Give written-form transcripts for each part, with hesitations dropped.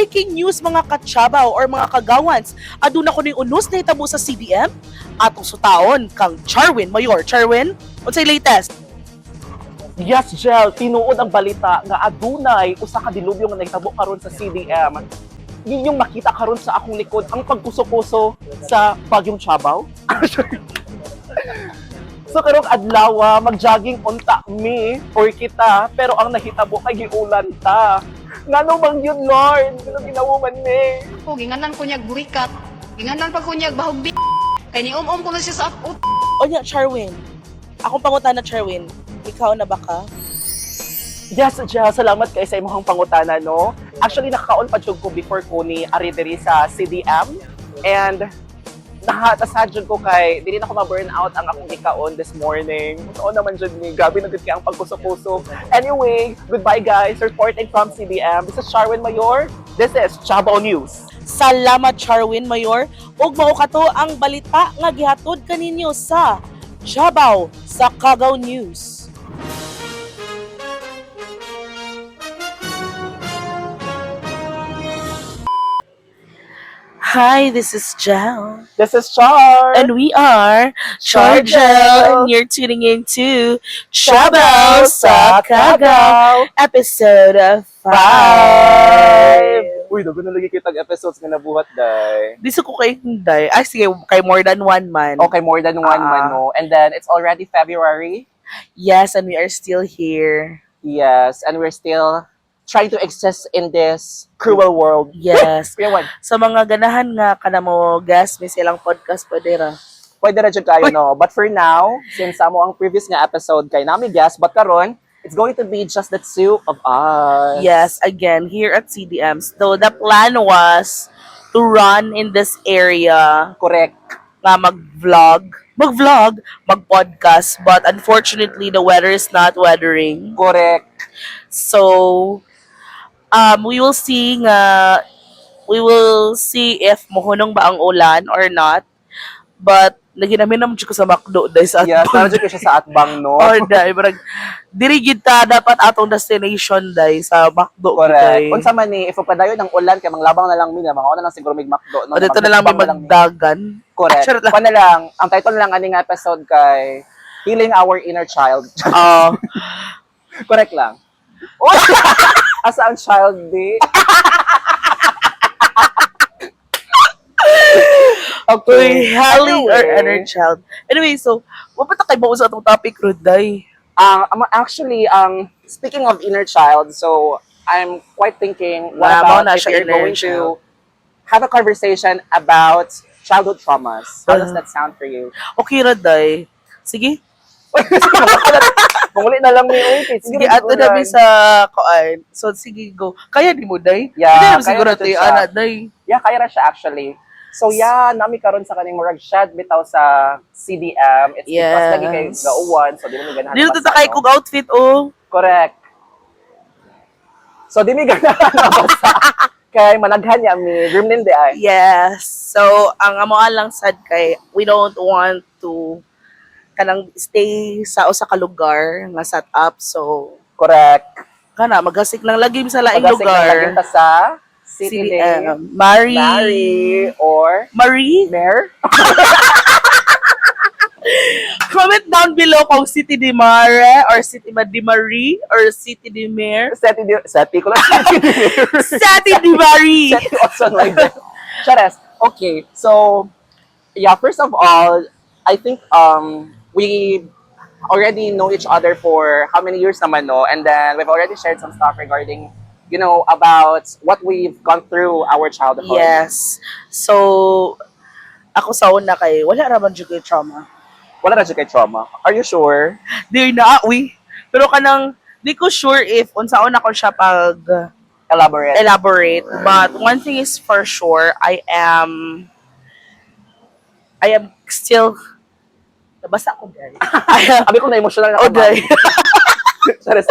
Breaking news, mga katsabaw or mga kagawans, aduna kunoy unos nahitabo sa CDM atong sutaon kang Charwin Mayor. Charwin, unsay latest? Yes, Jel, tinuod ang balita nga adunay usa ka dilubyo nga nahitabo karon sa CDM. Ninyong makita karon sa akong likod ang pagkuso-kuso sa Bagyong Chabaw. So karong adlaw, magjogging unta mi or kita, pero ang nahitabo kay giulan ta. Ngano bang yun, Lord? Ngano ginawa man ni? Ko ginganan ko niyag burikat. Ginganan pa ko niyag bahog bi. Kay ni um ko na siya sa ut. Onya, Charwin. Akong pangutana, Charwin, ikaw na ba ka? Yes, Jel, salamat kay sa imong pangutana, no? Actually, nakakaon pa jud ko before ko ni ari diri sa CDM. And nakatasad jud ko kay dili na ko ma-burn out ang akong gikaon this morning. Totoo naman jud ni, grabe na gud kay ang pagkuso-kuso. Anyway, goodbye guys. Reporting from CDM. This is Sharwin Mayor. This is Chabao News. Salamat, Charwin Mayor. Ug mao kato ang balita nga gihatod kaninyo sa Chabaw sa Kagaw News. Hi, this is Jel. This is Char. And we are Char Jel, and you're tuning in to Chabaw sa Kagaw, episode 5. Uy, dago na lagi kitag episodes nga nabuhat, day. Di sa ko kay Hinday. Ay, sige, kay more than one man. Okay, more than one man, no? And then, it's already February. Yes, and we are still here. Yes, and we're still trying to exist in this cruel world. Yes. Kuya Juan, Sa mga ganahan nga kana mo guest may silang podcast pwede ra. Pwede na dyan kayo, no? But for now, since amo ang previous nga episode kay nami guest, but karon, it's going to be just the two of us. Yes, again, here at CDM. So the plan was to run in this area Correct. nga mag-vlog, mag-podcast, but unfortunately the weather is not weathering. Correct. So we will see if mohunong ba ang ulan or not. But naginamin naman ko sa McDo dahil sa Yes, nara dyan kayo siya sa atbang, no? Or dahil parang diri gid ta dapat atong destination dahil sa McDo gid, Correct. day. Unsa man ni, if padayon ang ulan, kay manglabang na lang mi, na mga na lang siguro mig McDo. No? O dito na lang may Magmukbang na lang mi. magdagan. Correct. Charot lang. Kuha na lang, ang title na lang aning episode kay Healing Our Inner Child. Oo. Correct lang. Oh! Asa ang child di? Okay. Uy, healing our Anyway, inner child. Anyway, so, wala pa kay sa atong topic, Ruday. Actually, speaking of inner child, so I'm quite thinking, what Wala, mao about na if siya we're inner going child. to have a conversation about childhood traumas? How does that sound for you? Okay, Ruday. Sige. Manguli na lang ni uy. Kay Sige, ato na mi sa koan. So, sige, go. Kaya di mo, Day? Yeah, Hindi naman kaya siguro na ito yung siya. ana, Day. Yeah, kaya ra siya actually. So yeah, nami karon sa kaning murag shed bitaw sa CDM. It's because lagi kay gauwan, so di mo mi ganahan. Dito mabasa, ta kay no? kog outfit, oh. Correct. So di mi ganahan mabasa. Kay managhan ya mi, gremlin di ay. Yes. So, ang amo lang sad kay we don't want to kanang stay sa usa ka lugar nga set up. So, Correct. kana maghasik lang lagi sa laing Pagasik lugar. lang lagi ta sa City City, ni Mary. Mary or Marie? Mare. Comment down below kung City di Mare or City di Marie or City di Mare. Seti di Seti ko lang Seti di Mare. City di Marie. Seti also like that. Chares. Okay, so yeah, first of all, I think we already know each other for how many years naman, no? And then we've already shared some stuff regarding about what we've gone through our childhood. Yes. So, ako sa una kay, wala raman jud ko'y trauma. Wala na siya kay trauma. Are you sure? Di na, uy. Pero kanang, di ko sure if unsaon ako siya pag Elaborate. Elaborate. But one thing is for sure, I am still, nabasa ko, guys. I am, Abi ko na emotional na oh, ka, ma'am. day. Chares.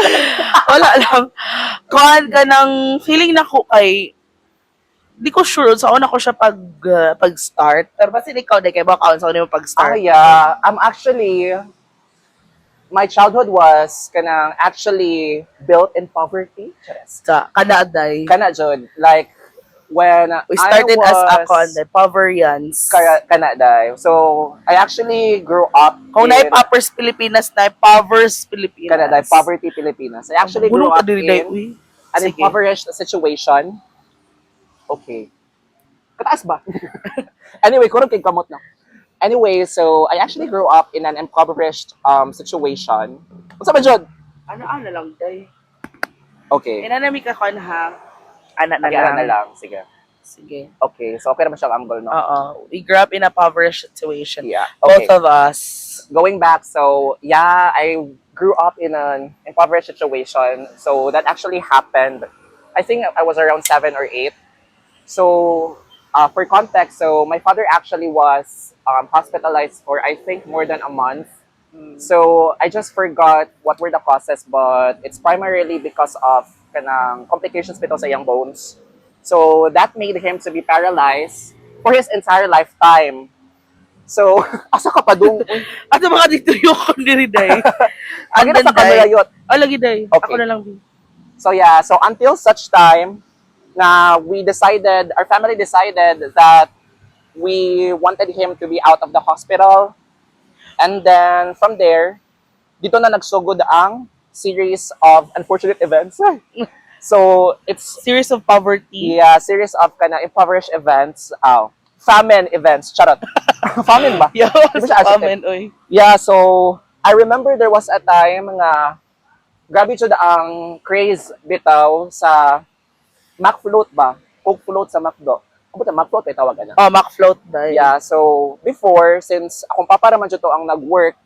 Wala lang. Kuan ka ng feeling na ko kay, di ko sure unsaon ako siya pag start. Pero basin ikaw, di kay baka unsaon mo pag-start. Ah, yeah. Actually, my childhood was kanang actually built in poverty. Chares. Sa kana, day. Kana jud. Like, When We started I was, as ako and the Poverians. Kaya, kana day. So, I actually grew up Kung in naay Poppers Pilipinas, naay Powers Pilipinas. Kana day, Poverty Pilipinas. I actually grew Gulong ka up diri day, in uy. an Sige. Impoverished situation. Okay. Kataas ba? Anyway, kurang kay kamot na. Anyway, so I actually grew up in an impoverished situation. Unsa ba jud? Ano lang day. Okay. Ina na mi ka kon ha. Ana na Okay, lang. ana na lang. Sige. Sige. Okay, so okay naman siya ang angle, no? Oo. We grew up in a impoverished situation. Yeah. Okay. Both of us. Going back, so yeah, I grew up in an impoverished situation. So that actually happened. I think I was around 7 or 8. So for context, so my father actually was hospitalized for, I think, more than a month. So I just forgot what were the causes, but it's primarily because of kanang complications bitaw sa iyang bones. So that made him to be paralyzed for his entire lifetime. So, asa ka pa dong? Uy, At mga dito yung kon diri day. Ang Andan sa camera day. yun. Oh, lagi day. Okay. Ako na lang. Bi. So yeah, so until such time na we decided, our family decided that we wanted him to be out of the hospital. And then from there, dito na nagsugod ang series of unfortunate events. So it's Series of poverty. Yeah, series of kana impoverished events, oh, famine events, charot. Famine ba? Yeah, Di ba siya adjective? famine, oy. Yeah, so I remember there was a time nga grabe jud ang craze bitaw sa McFloat ba? Coke float sa McDo. Amo ta McFloat ay tawag ana. Oh, McFloat day. Yeah, so before, since akong papa raman jud to ang nag-work,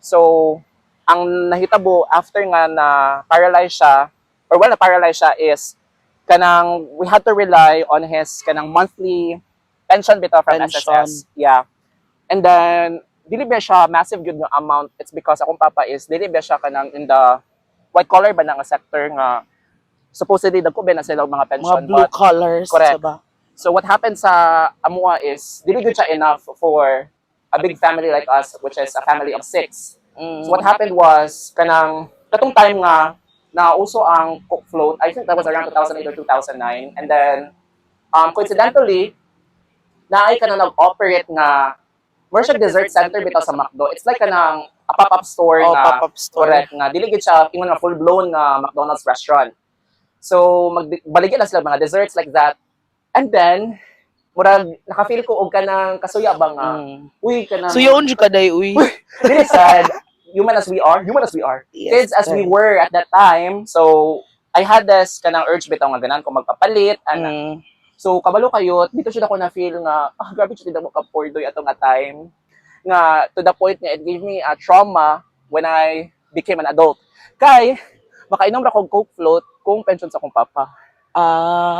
so ang nahitabo after nga na paralyze siya or well, na paralyze siya is kanang we had to rely on his kanang monthly pension bitaw from Pension. SSS. Yeah. And then dili ba siya massive gyud nga amount? It's because akong papa is dili ba siya kanang in the white collar ba na nga sector nga supposedly dagko ba na sila og mga pension, Mga blue but collars. Correct. Ba? So what happened sa amua is dili gyud siya enough for a big family like us, which is a family of six. So what happened was kanang katong time nga na uso ang Coke float, I think that was around 2008 or 2009, and then coincidentally naay kanang nag-operate nga Merchant Dessert Center bitaw sa McDo. It's like kanang a pop-up store Oh, nga pop-up store. Correct nga dili gyud siya ingon nga full-blown nga McDonald's restaurant. So magbaligya lang sila mga desserts like that. And then murag naka-feel ko og kanang kasuya ba nga uy, kanang Suyaon jud ka day, uy. Dili sad, human as we are, human as we are. Yes, Kids as we were at that time. So I had this kanang urge bitaw nga ganan ko magpapalit and so kabalo kayo dito siya ako na feel nga, ah, grabe jud mo ka pordoy ato nga time nga to the point nga it gave me a trauma when I became an adult. Kay makainom ra kog Coke float kung pension sa akong papa.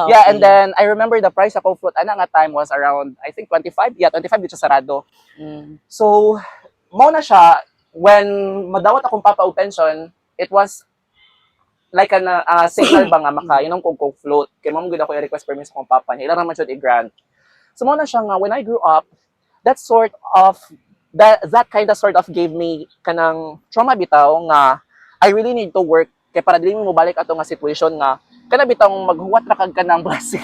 Yeah, and then I remember the price sa Coke float ana nga time was around, I think, 25. Yeah, 25 dito sa sarado. So, mao na siya, when madawat akong papa og pension, it was like an signal ba nga makainom kog Coke float. Kay mao gud ako i-request permission sa akong papa niya. Ila ra man jud i-grant. So mao na siya nga when I grew up, that kind of sort of gave me kanang trauma bitaw nga I really need to work kay para dili mo mobalik ato nga situation nga kana bitawng maghuwat ra kag kanang plastic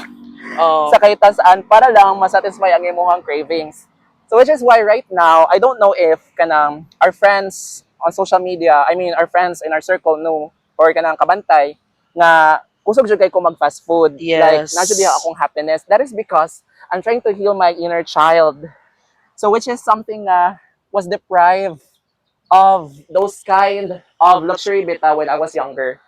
sa kahit saan para lang masatisfy ang imong cravings. So which is why right now, I don't know if kanang our friends on social media, I mean our friends in our circle know or kanang kabantay nga kusog jud kay ko mag fast food. Like naa jud diha akong happiness. That is because I'm trying to heal my inner child. So which is something nga was deprived of those kind of luxury bitaw when I was younger.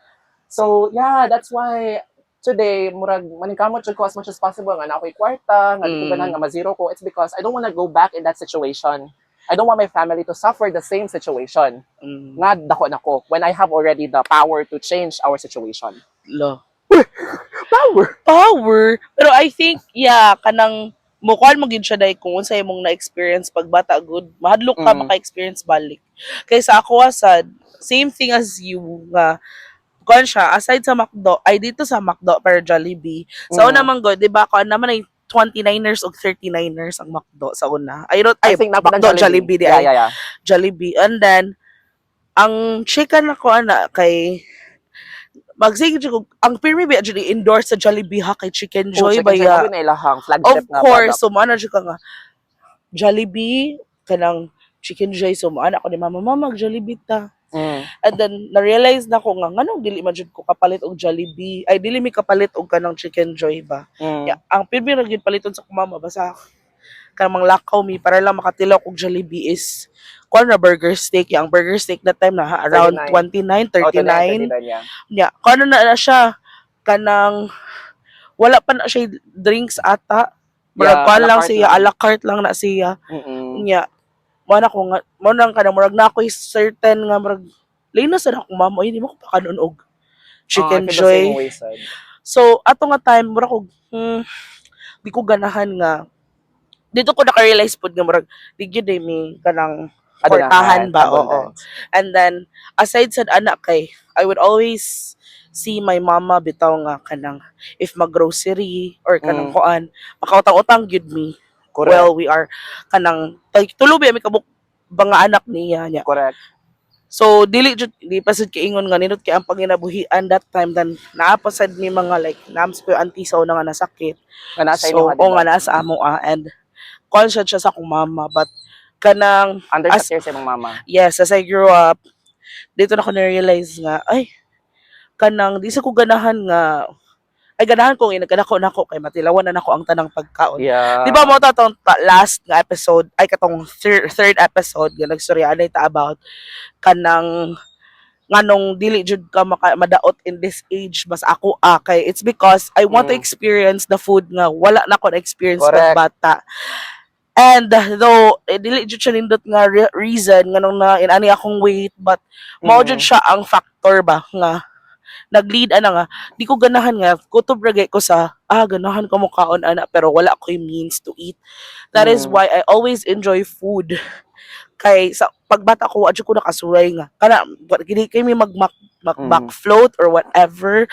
So yeah, that's why today murag maningkamot jud ko as much as possible nga naa ako'y kwarta, nga di ko ganahan nga ma-zero ko. It's because I don't wanna go back in that situation. I don't want my family to suffer the same situation. Nga dako na ko when I have already the power to change our situation. Lo. Power. Power. Pero I think, yeah, kanang mukuan mo gid siya dahil kung unsay imong na-experience pag bata good, mahadlok ka maka-experience balik. Kaysa ako sad, same thing as you nga kuan siya aside sa McDo, ay dito sa McDo pero Jollibee. Sa una man gud, di ba, kuan naman ay 29ers og 39ers ang McDo sa una. I don't I ay think na McDo, Jollibee di ay. Jollibee. And then ang chicken ako ana kay Magsige jud ko ang pirmi ba jud i-endorse sa Jollibee ha kay Chicken Oh, Joy Chicken ba Joy ya. mao na ilahang Of flagship nga course, product. So mo jud ka nga Jollibee kanang Chicken Joy, so mo ako ni Mama, "Mama, mag Jollibee ta." And then na-realize na ko nga nganong dili man jud ko kapalit og Jollibee, ay dili mi kapalit og kanang Chicken Joy ba. Yeah, ang pirmi ra gyud paliton sa akong mama basta kanang manglakaw mi para lang makatilaw og Jollibee is kuan ra, burger steak. Ya, ang burger steak that time na around 29. 29, Oh, 39. 39, yeah. Nya, kuan na na siya kanang wala pa na siya drinks ata. Murag Yeah, kuan a la lang carte siya, lang. A la carte lang na siya. Nya, mo na ko nga mo nang kanang murag na ako'y certain nga murag lino sa akong mama, "Ay, di mo ko pakanon og Chicken Oh, I feel the Joy." same way, sad. So, ato nga time, murag ko, di ko ganahan nga, dito ko naka-realize pod nga murag, di gyud eh mi kanang kwartahan ba, oo. Abundance. And then, aside sa anak kay, I would always see my mama bitaw nga kanang if mag-grocery or kanang kuan, makautang-utang gyud mi. Well, we are kanang tulo ba mi kabuk nga anak niya niya. So dili jud di pa sad kaingon nga nindot kay ang panginabuhian that time, then naa pa sad mi mga like naams ko yung auntie sa una nga nasakit. Nga nasa So inyo ka, o diba? nga naa sa amo ah, and conscious siya sa akong mama, but kanang Under sa as care sa imong mama. Yes, as I grew up, dito na ko na-realize nga ay kanang di sa ko ganahan nga ay ganahan ko inagkanako nako kay matilawan na nako ang tanang pagkaon. Di ba mo ta tong last nga episode ay katong third episode nga nagstorya anay ta about kanang nganong dili jud ka maka, madaot in this age bas ako ah kay it's because I want to experience the food nga wala na ko na experience pag bata. And though eh, dili jud siya nindot nga reason nganong na inani akong weight, but mao jud siya ang factor ba nga nag-lead ana nga di ko ganahan nga kutob ra ko sa ah ganahan ko mo kaon ana pero wala ko'y means to eat. That is why I always enjoy food kay sa pagbata ko wa jud ko nakasuray nga kana kini kay may mag mag float or whatever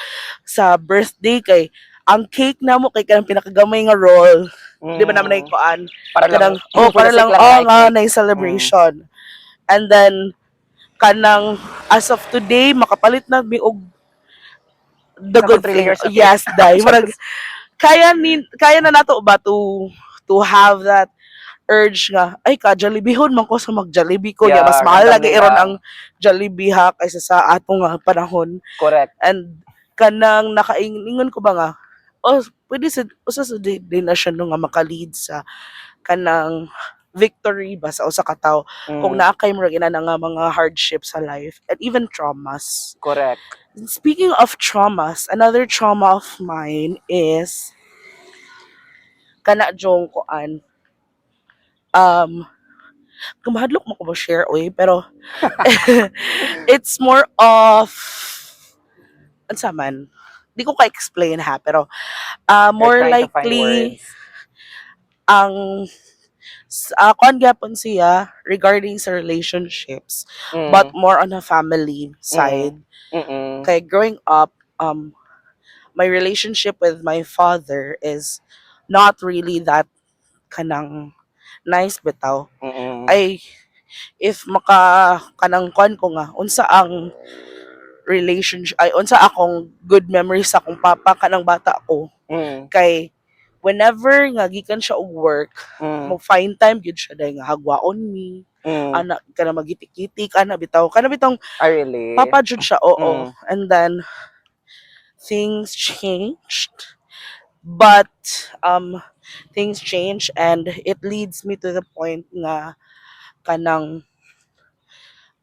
sa birthday kay ang cake namo kay kanang pinakagamay nga roll, di ba naman ay kuan Para lang, kanang oh for para the sake lang lang oh na nga cake. na celebration. And then kanang as of today makapalit na mi og the Sa good three thing layers of cake. Yes, dai murag kaya ni kaya na nato ba to have that urge nga ay ka Jollibeehon man ko sa mag Jollibee ko yeah, Yeah, mas mahal lagi randomly iron lang. Ang Jollibee ha kaysa sa atong nga panahon. And kanang nakaingon ko ba nga oh pwede sa usa sa di na siya no nga maka-lead sa kanang victory ba sa usa ka tawo kung naa kay murag ina nga mga hardships sa life and even traumas. Speaking of traumas, another trauma of mine is kana jong kuan kumahadlok mo ko mo share oy, pero it's more of unsa man di ko ka-explain ha, pero You're more trying to find likely words. Ang kuan gyapon siya regarding sa relationships but more on a family side. Kay growing up, my relationship with my father is not really that kanang nice bitaw. Ay if maka kanang kuan ko nga unsa ang relationship ay unsa akong good memories sa akong papa kanang bata ko kay whenever nga gikan siya og work, mo find time gyud siya dahil nga hagwaon mi ana kana magitik-itik ana bitaw kana bitong Ah, really? Papa jud siya, oo. And then things changed, but things change and it leads me to the point nga kanang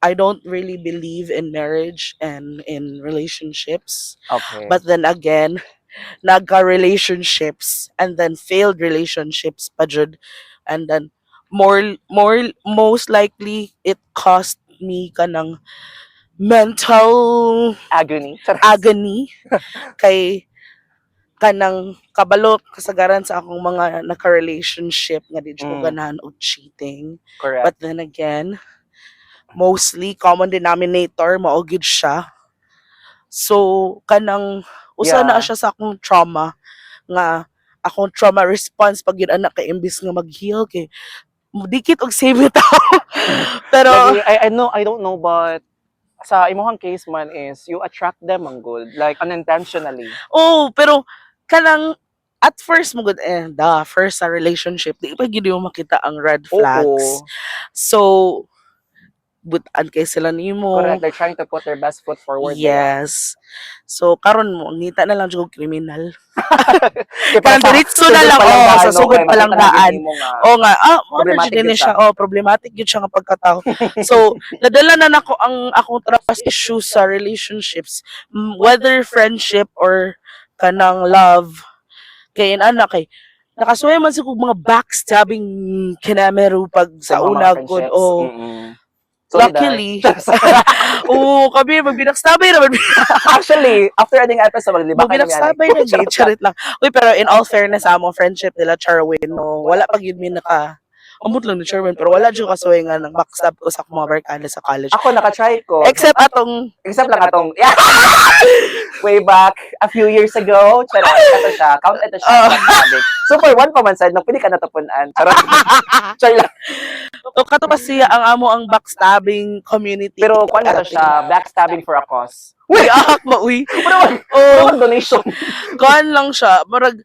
I don't really believe in marriage and in relationships. But then again, nagka-relationships and then failed relationships pa jud. And then more most likely it cost me kanang mental Agony. Charas. Agony kay kanang kabalo kasagaran sa akong mga naka-relationship nga di jud ko ganahan og cheating. But then again, mostly common denominator mao gyud siya. So kanang usa na siya sa akong trauma nga akong trauma response pag yun anak kay imbis nga mag-heal kay dikit og same tao. Pero Lagi, I know, I don't know, but Sa imuhang case man is you attract them ang good, like unintentionally. Oh, pero kanang at first mo gud eh, the first sa relationship, di pa gyud mo makita ang red flags. So butan kay sila nimo. Correct. They're trying to put their best foot forward. Yes. So karon mo ngita na lang jud og kriminal. Kaya Kanang diretso na sugod lang, pa lang oh, daan, sa no? sugod Kaya pa lang makita na daan. gyud nimo nga. Oo nga, mo na Problematic jud ni gyud siya. Oh, problematic gyud siya nga pagkatao. So, nadala na nako ang akong trust issues sa relationships, whether friendship or kanang love. Kay ana kay nakasuway man sa kog mga backstabbing kinamero pag sa Mga una gud. friendships. Oh. Sorry, Luckily, Day. Oo, kami magbinakstabay naman. Actually, after aning episode, maglibak ka namin. Magbinakstabay na gid, charit lang. Uy, pero in all fairness amo friendship nila Charwin, no, wala pa gyud mi naka Amot lang ni Charwin, pero wala jud kasuway nga nang backstab ko sa akong mga barkada sa college. Ako, nakatry ko. Except atong Except lang atong, yeah! Way back, a few years ago. Charot, ito siya. Count ito siya. Sabi. Super one pa man sad, nung pili ka natapunan. Charot. Charot lang. To kato pa siya ang amo ang backstabbing community. Pero kuan na to siya, backstabbing for a cause. Uy, ahak ba uy? Pero wag, Oh, wag donation. kuan lang siya, murag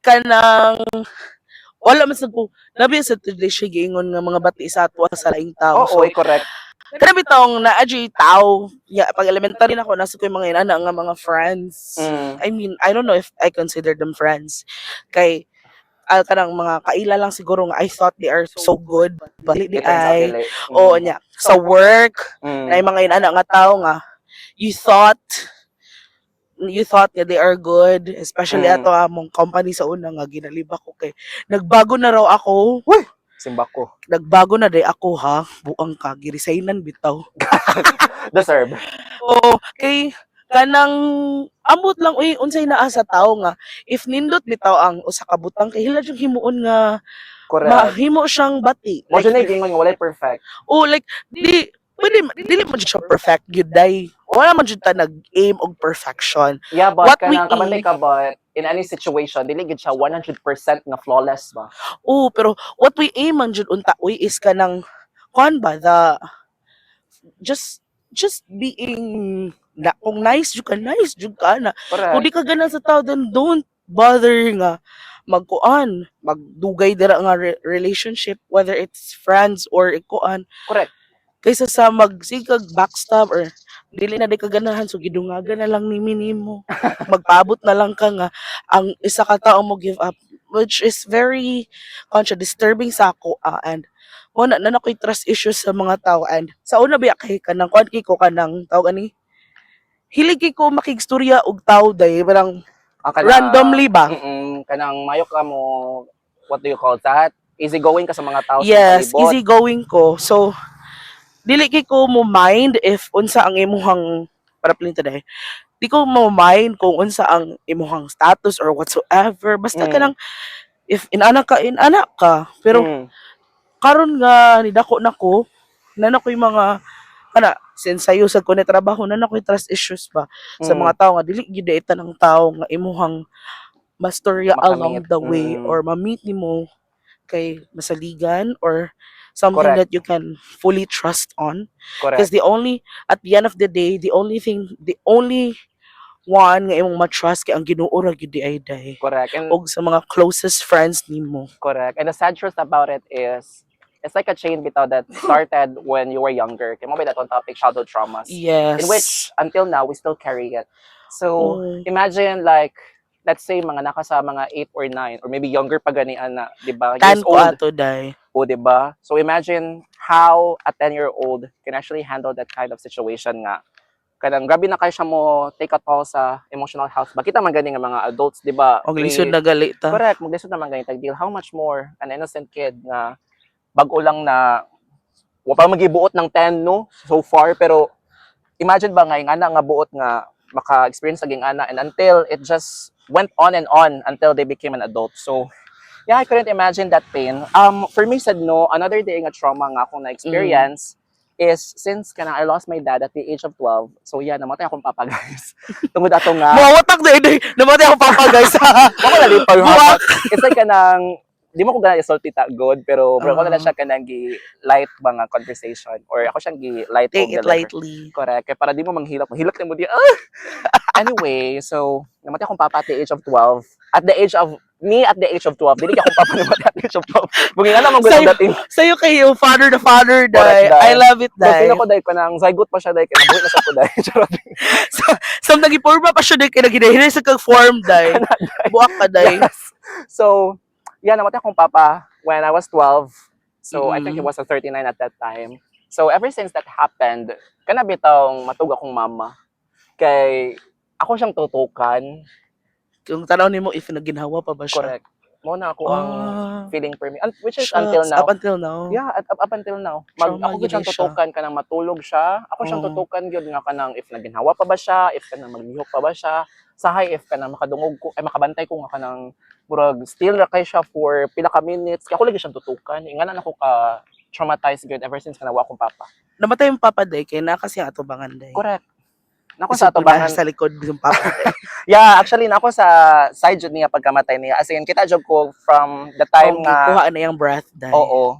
kanang wala man sad ko labi sa today siya giingon nga mga bati sa atwa sa laing tao. Oo, So, oy, correct. kana bitong naa jud tao ya, pag elementary na ako nasa ko yung mga inana nga mga friends. I mean, I don't know if I consider them friends kay kanang mga kaila lang siguro nga I thought they are so good but dili di It turns out ay. dili. Oo nya sa work na mga inana nga tao nga you thought nga they are good, especially ato among company sa una nga ginalibak ko kay nagbago na raw ako. Simba ko. Nagbago na day ako ha, buang ka, giresignan bitaw. Deserve. Oo, kay kanang ambot lang uy unsay naa sa tao nga if nindot bitaw ang usa ka butang kay hila jud himuon nga mahimo siyang bati. Mo Like, jud na gingon nga walay perfect. oh, like di pwede dili man jud siya perfect gyud day. Wala man jud ta nag-aim og perfection. Yeah, but What we kanang kabantay ka, but in any situation dili gyud siya 100% nga flawless ba. Oh, pero what we aim man jud unta uy is kanang kuan ba, the just being na kung nice jud ka, nice jud ka na. Kung di ka ganan sa tao, then don't bother nga magkuan, magdugay dira nga relationship, whether it's friends or ikuan. Kaysa sa magsigag backstab or dili na di ka ganahan, so gidungagan na lang ni nimo. Magpaabot na lang ka nga ang isa ka tao mo give up, which is very conscious disturbing sa ako, and wala na ako'y trust issues sa mga tao. And sa una biya kay kanang kuan kay ko kanang tawag ani hilig kay ko makigstorya og tao day parang Ang kanang- randomly ba. Kanang mayo ka mo, what do you call that? Easy going ka sa mga tao sa Yes, palibot. easy going ko. So dili kay ko mo mind if unsa ang imuhang para plin today. Di ko mo mind kung unsa ang imuhang status or whatsoever. Basta kanang if inana ka, inana ka. Pero karon nga nidako na ko, na ko yung mga kana since sayo sa ko ni trabaho na na ko'y trust issues ba sa mga tao nga dili gyud ita ng tao nga imuhang mastorya along Makamit. the way or ma-meet nimo kay masaligan or something that you can fully trust on because the only at the end of the day, the only thing, the only one nga imong ma-trust kay ang Ginoo ra gyud di ay day And og sa mga closest friends nimo. Correct. And the sad truth about it is it's like a chain bitaw that started when you were younger. Kay mo ba that topic, childhood traumas. In which until now we still carry it. So imagine, like, let's say mga naka sa mga 8 or 9 or maybe younger pa gani ana, di ba? Tan Years ko old. ato day. O, di ba? So imagine how a 10-year-old can actually handle that kind of situation nga. Kanang grabe na kayo siya mo take a toll sa emotional health. Bakita man gani nga mga adults, di ba? Og lisod na gali ta. Correct, maglisod naman gani tag deal. How much more an innocent kid nga bag-o lang na wa pa magibuot ng 10, no, so far, pero imagine ba nga yung ana nga buot nga maka-experience naging ana and until it just went on and on until they became an adult. So yeah, I couldn't imagine that pain. For me said, no, another day nga trauma nga akong na-experience is since kana I lost my dad at the age of 12. So yeah, namatay akong papa, guys. Tungod ato nga Mawatak na day. Namatay ako papa, guys. ako na din pa. Buwak. It's like kanang Di mo ko gana isulti ta gud, pero bro, ko na lang Ah. siya kanang gi light mga conversation or ako siyang gi light Take og it deliver. Lightly. Correct. Kaya para di mo manghilak, manghilak na mo di. Ah! Anyway, so namatay akong papa at the age of 12. At the age of me at the age of 12. Dili ka akong papa namatay at the age of 12. Bungi nga naman gud ang Sa'yo- dating. Sa'yo kayo, father the father, Correct, day. day. I love it, Day. day. Ko day kanang zygote pa siya day kay nabuhi na sa ko day. Charot. Sa nagipurma pa siya, day, kaya naginahinay sa kag form, day. Buak ka, day. Yes. So, yeah, namatay akong papa when I was 12. So, I think he was a 39 at that time. So, ever since that happened, kana bitawng matug akong mama. Kay ako siyang tutukan. Kung tanaw nimo if naginhawa pa ba siya. Correct. Mao na ako ang Ah, feeling per me. And which is shucks, until now. Up until now. Yeah, up until now. Mag, Trauma ako gyud gyud siyang siya. Tutukan kanang matulog siya. Ako siyang Oo. Tutukan gyud nga kanang if naginhawa pa ba siya, if kanang maglihok pa ba siya, sahay if kanang makadungog ko ay makabantay ko nga kanang murag still ra kay siya for pila ka minutes. Kaya ako lagi siyang tutukan. Ingana ako ka traumatized gyud ever since nga nawa akong papa. Namatay yung papa, day, kaya na kasi ang atubangan, day. Correct. Nako sa Kasi atubangan. sa likod yung papa, day. Yeah, actually nako sa side jud niya pagkamatay niya. As in kita jud ko from the time Okay, nga kuha na yung breath, day. Oo.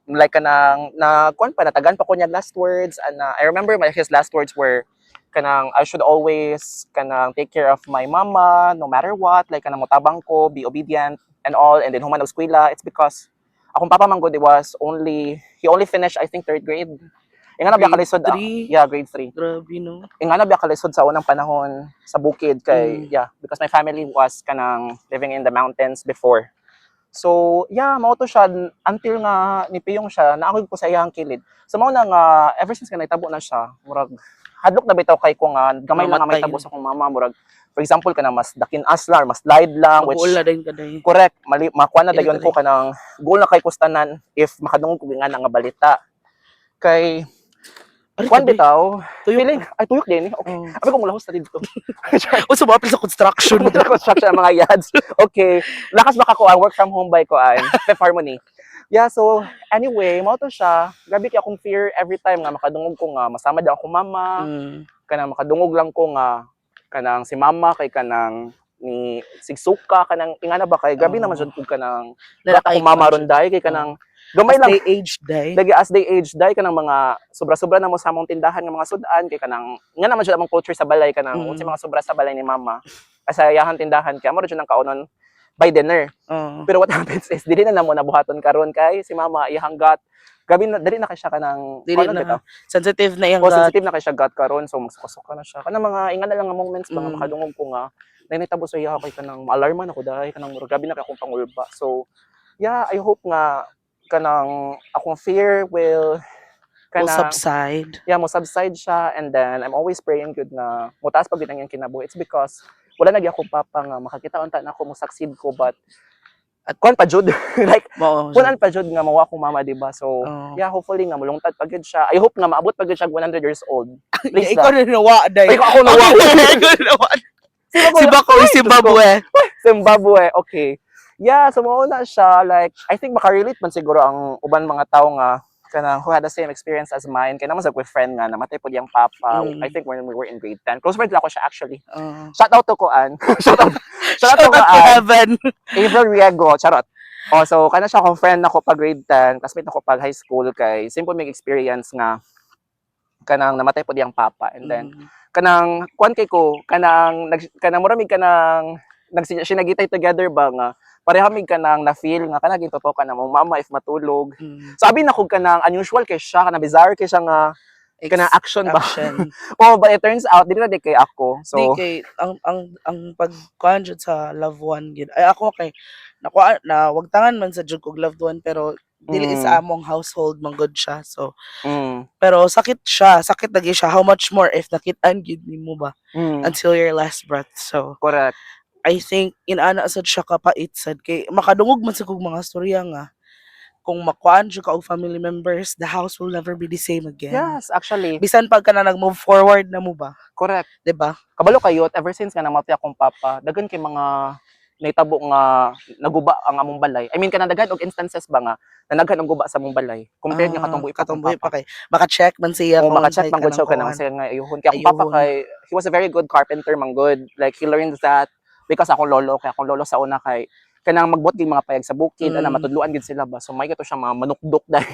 Like kanang na kuan pa, natagan pa ko niya last words and I remember my his last words were kanang I should always kanang take care of my mama no matter what, like kanang motabang ko, be obedient and all, and then human og eskwela. It's because akong papa man gud, it was only he only finished, I think, third grade. Ingana biya Grade kalisod 3? Yeah, grade 3. Grabe, no? Ingana biya kalisod sa unang panahon sa bukid kay yeah, because my family was kanang living in the mountains before. So, yeah, mao to siya until nga nipiyong siya, naako ko sa iyang kilid. So mao na nga ever since nga nahitabo na siya, murag hadlok na bitaw kay ko nga gamay lang nga Mamatay. Mahitabo sa akong mama, murag for example kanang mas dakin-as lang, mas slide lang, which Mag-uula din ka, day. Correct, mali makuha na dayon Dili ko kanang goal na kay kustanan if makadungog ko nga nga balita. Kay Aray, kuan ka, day. bitaw, Tuyok. Feeling ay tuyok din eh. Okay. Oh. Abi ko mulahos na dito. Unsa ba apil sa construction? Construction ang mga yads. Okay. Lakas baka ko ang work from home by ko ay Fifth Harmony. Yeah, so anyway, mao to siya. Grabe kay akong fear every time nga makadungog ko nga masama daw akong mama, kanang makadungog lang ko nga kanang si mama kay kanang ni sigsuka, kanang ingana ba, kay grabe Oo. naman jud kog kanang Lalakay akong mama ron dai kay kanang gamay As lang. they age, day. Lagi as they age dai kanang mga sobra-sobra na mo sa among tindahan nga mga sudan kay kanang nga naman jud among culture sa balay, kanang unsay mga sobra sa balay ni mama sa yahan tindahan kay amo ra jud ang kaunon by dinner. Oo. Pero what happens is dili na namo nabuhaton karon kay si mama iyang gut gabi na dili na kay siya kanang Dili kuno na. bitaw. Sensitive na iyang O gut. Sensitive na kay siya gut karon, so magsuka-suka na siya kanang mga ingana lang nga moments ba nga makadungog ko nga nanitabo sa iya kay kanang maalarman ako dahil kanang murag gabi na kay akong pangulba. So yeah, I hope nga kanang akong fear will Will kanang subside. Yeah, mo subside siya, and then I'm always praying good na motaas pag gid ang iyang kinabuhi. It's because wala na gyud akong papa nga makakita unta na ako mo succeed ko, but at kuan pa jud, like Mao. kuan pa jud nga mawa akong mama, di ba? So Oo. yeah, hopefully nga mulungtad pa gyud siya. I hope nga maabot pa gyud siya 100 years old. Please Ikaw lang. na nawa, day. Ay, ako nawa. Ikaw na nawa. Sino Si Bako, Ay, Zimbabwe. Zimbabwe, okay. Yeah, so mao na siya. Like, I think makarelate man siguro ang uban mga tao nga kanang who had the same experience as mine. Kaya naman sa ko friend nga namatay po diyang papa. I think when we were in grade 10. Close friend lang ko siya actually. Oo. Shout out to Koan. Shout out to Shout out to Koan. heaven. April Riego, charot. Oh, so kana siya akong friend nako pag grade 10, classmate nako pag high school kay simple may experience nga kanang namatay po diyang papa, and then kanang kuan kay ko kanang nag kanang mura mig kanang nagsinagitay together ba nga pareha mig kanang na feel nga kanang totoo ka na mo mama if matulog. Sabi na kog kanang unusual kay siya, kanang bizarre kay siya nga kanang action ba. Action. Oh, but it turns out dili na di kay ako, so Di kay ang pagkuan jud sa loved one gid. Ay, ako kay nakuha na wagtangan man sa jud kog loved one, pero dili sa among household man gud siya. So pero sakit siya, sakit lagi siya. How much more if nakit-an gid nimo ba until your last breath. So correct I think inana sad siya kapait sad kay makadungog man sa kog mga storya nga kung makuan jud ka og family members, the house will never be the same again. Yes, actually. Bisan pag ka na nag-move forward na mo ba, Correct. 'di ba? Kabalo kayo, ever since nga namatay akong papa, daghan kay mga nahitabo nga naguba ang among balay. I mean, kanang daghan og instances ba nga nanaghan ang guba sa among balay compared nga Ah, katong buhi pa akong katong buhi papa. pa kay maka-check man siya O kung maka-check unsay man gud siya kanang kanang kuan. siya nga ayuhon. Kay akong papa Ayuhon. kay he was a very good carpenter man gud. Like, he learned that because akong lolo, kay akong lolo sa una kay Kanang magbuhat gyud mga payag sa bukid, ana, matudluan gid sila ba. So may kato siya mga manukdok dai.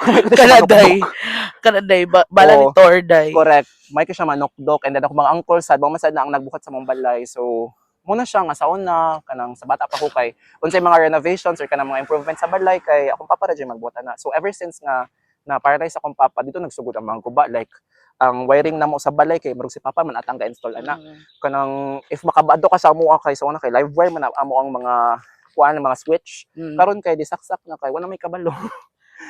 May kato siya Kanaday. manukdok. Kanaday ba, bala ni Oo. Thor day. Correct. May ka siya manukdok and then ako mga uncle sad, mga sad na ang nagbuhat sa mong balay. So muna siya nga sa una kanang sa bata pa ko kay unsay mga renovations or kanang mga improvements sa balay kay akong papa ra jud magbuhat ana. So ever since nga na paradise akong papa, dito nagsugod ang mga guba, like ang wiring namo sa balay kay murag si papa man atang ga-install ana. Kanang if makabado ka sa amoa kay sa una kay live wire man amo ang mga kuan, mga switch. Karon kay disaksak na kay wala may kabalo.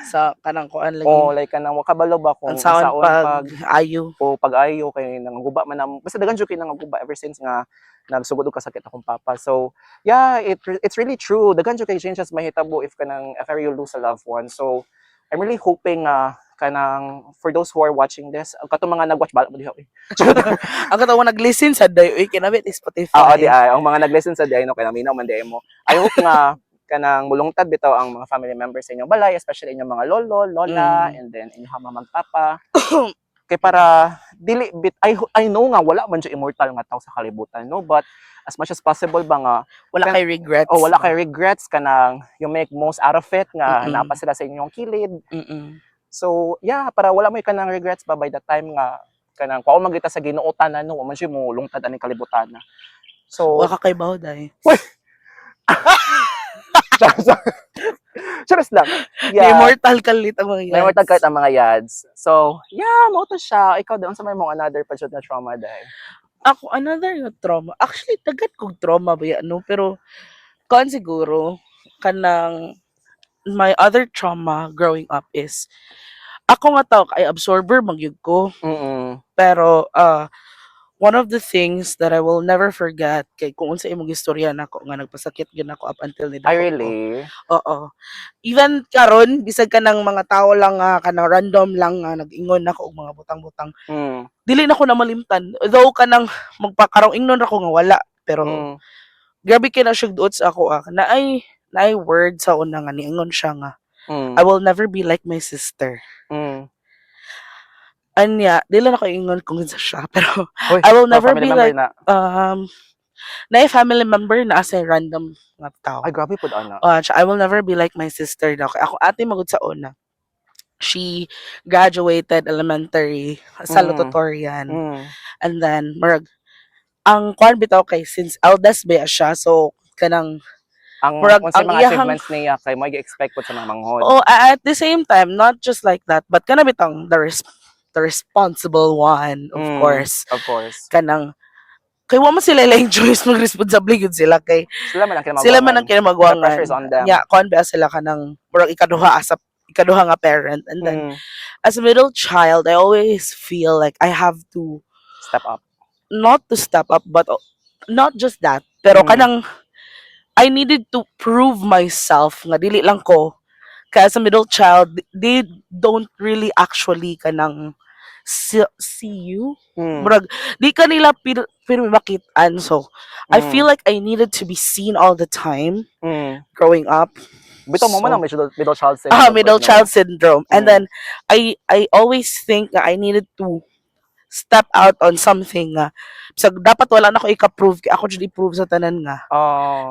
Sa kanang kuan lagi. Oh, like kanang wa kabalo ba kung Ang saon unsaon pag ayo. O pag-ayo kay nanguba man ang basta daghan jud kay nanguba ever since nga nagsugod og kasakit akong papa. So yeah, it's really true, daghan jud kay changes mahitabo if kanang if ever you lose a loved one. So I'm really hoping nga kanang for those who are watching this, katong mga nag-watch, bala mo diha eh. Ang katong nag-listen sa day uy kinabit Spotify. Oo, di ay ang mga nag-listen sa di ay no, kay naminaw man di ay mo. I hope nga kanang mulungtad bitaw ang mga family members sa inyong balay, especially inyong mga lolo, lola, and then inyong mama, magpapa. Kay para dili bit I know nga wala man jud immortal nga tao sa kalibutan, no, but as much as possible ba nga Wala kay regrets. Oh, wala kay regrets, kanang you make most out of it nga naa pa sila sa inyong kilid. So yeah, para wala mo kanang regrets ba by the time nga kanang kuha man kita sa Ginoo tanan, no, wa man siya mo lungtad aning kalibutan na. So Wala ka kay bawo day. Charos lang. Yeah. Yeah. Immortal kalit ang mga May immortal kahit ang mga yads. So, yeah, mao to siya. Ikaw doon sa may mong another pa jud na trauma dai? Ako, another nga trauma. Actually, daghan kog trauma ba yan, no? Pero, kuan siguro, kanang, my other trauma growing up is, ako nga tao, kay absorber magyud ko. Pero, one of the things that I will never forget, kay kung unsa imong istorya nako nga nagpasakit gyud nako up until ni Ay, dako ko. really? Oo. Even karon bisag kanang mga tao lang nga kanang random lang nga nag-ingon nako og mga butang-butang. Dili na ko na malimtan. Though kanang magpakarong ingnon ra ko nga wala, pero grabe kay na siya duot sa ako ah. Naay word sa una nga niingon siya nga, "I will never be like my sister." Anya, dili na ko ingon kung kinsa siya, pero Uy, I will mga never family be member like na. Naay family member na as a random nga tao. Ay, grabe pud ana. Siya, "I will never be like my sister" daw. Kay ako ate magud sa una. She graduated elementary, salutatorian. And then murag ang kuan bitaw kay since eldest ba siya, so kanang Ang murag unsay ang mga iyahang achievements niya kay mo gi-expect pud sa mga manghod. Oh, at the same time, not just like that, but kana bitang the responsible one, of course. Of course. Kanang kay wa man sila ilang choice, magresponsable gyud sila kay Sila man ang sila man ang kinamagwangan. kinamagwangan. The pressure is on them. Yeah, kuan ba sila kanang murag ikaduha as a ikaduha nga parent and then as a middle child, I always feel like I have to Step up. Not to step up but not just that, pero kanang I needed to prove myself nga dili lang ko kaya as a middle child they don't really actually kanang see you, murag di ka nila pero makitaan, so I feel like I needed to be seen all the time growing up. Bitaw mo man So, ang middle child syndrome. Ah, middle no? child syndrome. And then I always think that I needed to step out on something nga so dapat wala na ko ika-prove kay ako jud i-prove sa tanan nga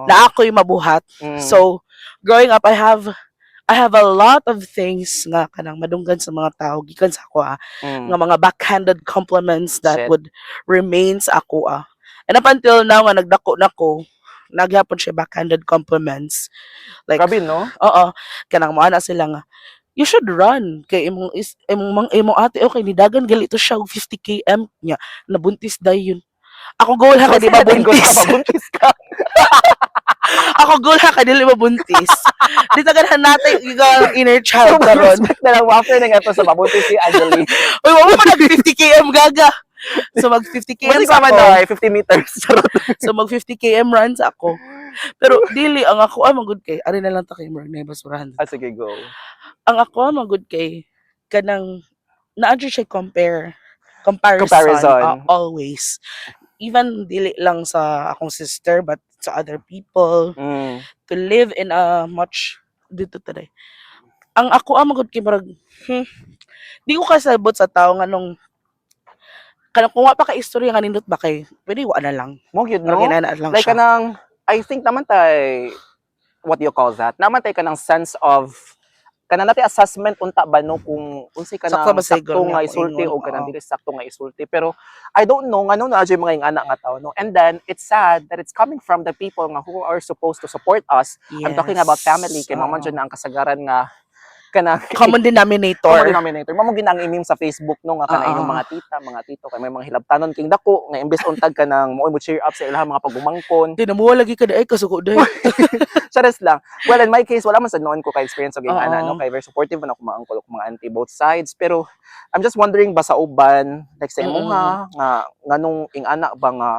na ako'y mabuhat. So growing up I have a lot of things nga kanang madunggan sa mga tao gikan sa ako ah, nga mga backhanded compliments that Shit. would remain sa ako ah. And up until now nga nagdako na ko, nagyapon siya backhanded compliments. Like Grabe, no? oo, kanang mo ana sila nga, "You should run kay imong is imong mang imong ate okay nidagan gali to siya og 50 km nya nabuntis dayon." Ako goal ha kay di mabuntis. Mabuntis ka. Ako goal ha kay dili mabuntis. Di ta ganahan natin ikaw ang inner child karon. Respect na lang mo after ng episode, mabuntis si Angeline. Uy, wa mo nag 50 km gaga. So mag 50 km Buntis ka man ako. daw, 50 meters. Charot. So mag 50 km runs ako. Pero dili ang ako ah magud kay ari na lang ta kay murag na basurahan. Ah, sige, go. Ang ako ah magud kay kanang naa jud siya comparison, Comparison. Always. Even dili lang sa akong sister but sa other people, to live in a much dito today. Ang ako ah magud kay murag di ko kasabot sa tao nga nung kanang kung wa pa ka istorya nga nindot ba kay pwede wa na lang. Mo gyud, Murag no? inana lang Like siya. kanang I think naman tay, what do you call that? Naman tay kanang sense of kanang natin assessment unta ba, no, kung unsay kanang Sakto ba sakto siguro nga niya ako isulti ingon? O kanang dili sakto nga isulti. Pero I don't know ngano naa jud mga ingana nga tao, no? And then it's sad that it's coming from the people nga who are supposed to support us. I'm talking about family kay mao man jud na ang kasagaran nga kanang Common denominator. Common denominator. Mao gid ang i-meme sa Facebook, no, nga kanang inyong mga tita, mga tito, kay may mga hilabtanon king dako nga imbes untag kanang mo cheer up sa ilang mga pagumangkon. Di na mo lagi ka ay kasuko day. Charis lang. Well, in my case, wala man sa noon ko ka-experience og ana, no, kay very supportive man ako mga uncle ug mga auntie both sides. Pero I'm just wondering ba sa uban, like sa imo nga nganong ing-ana ba nga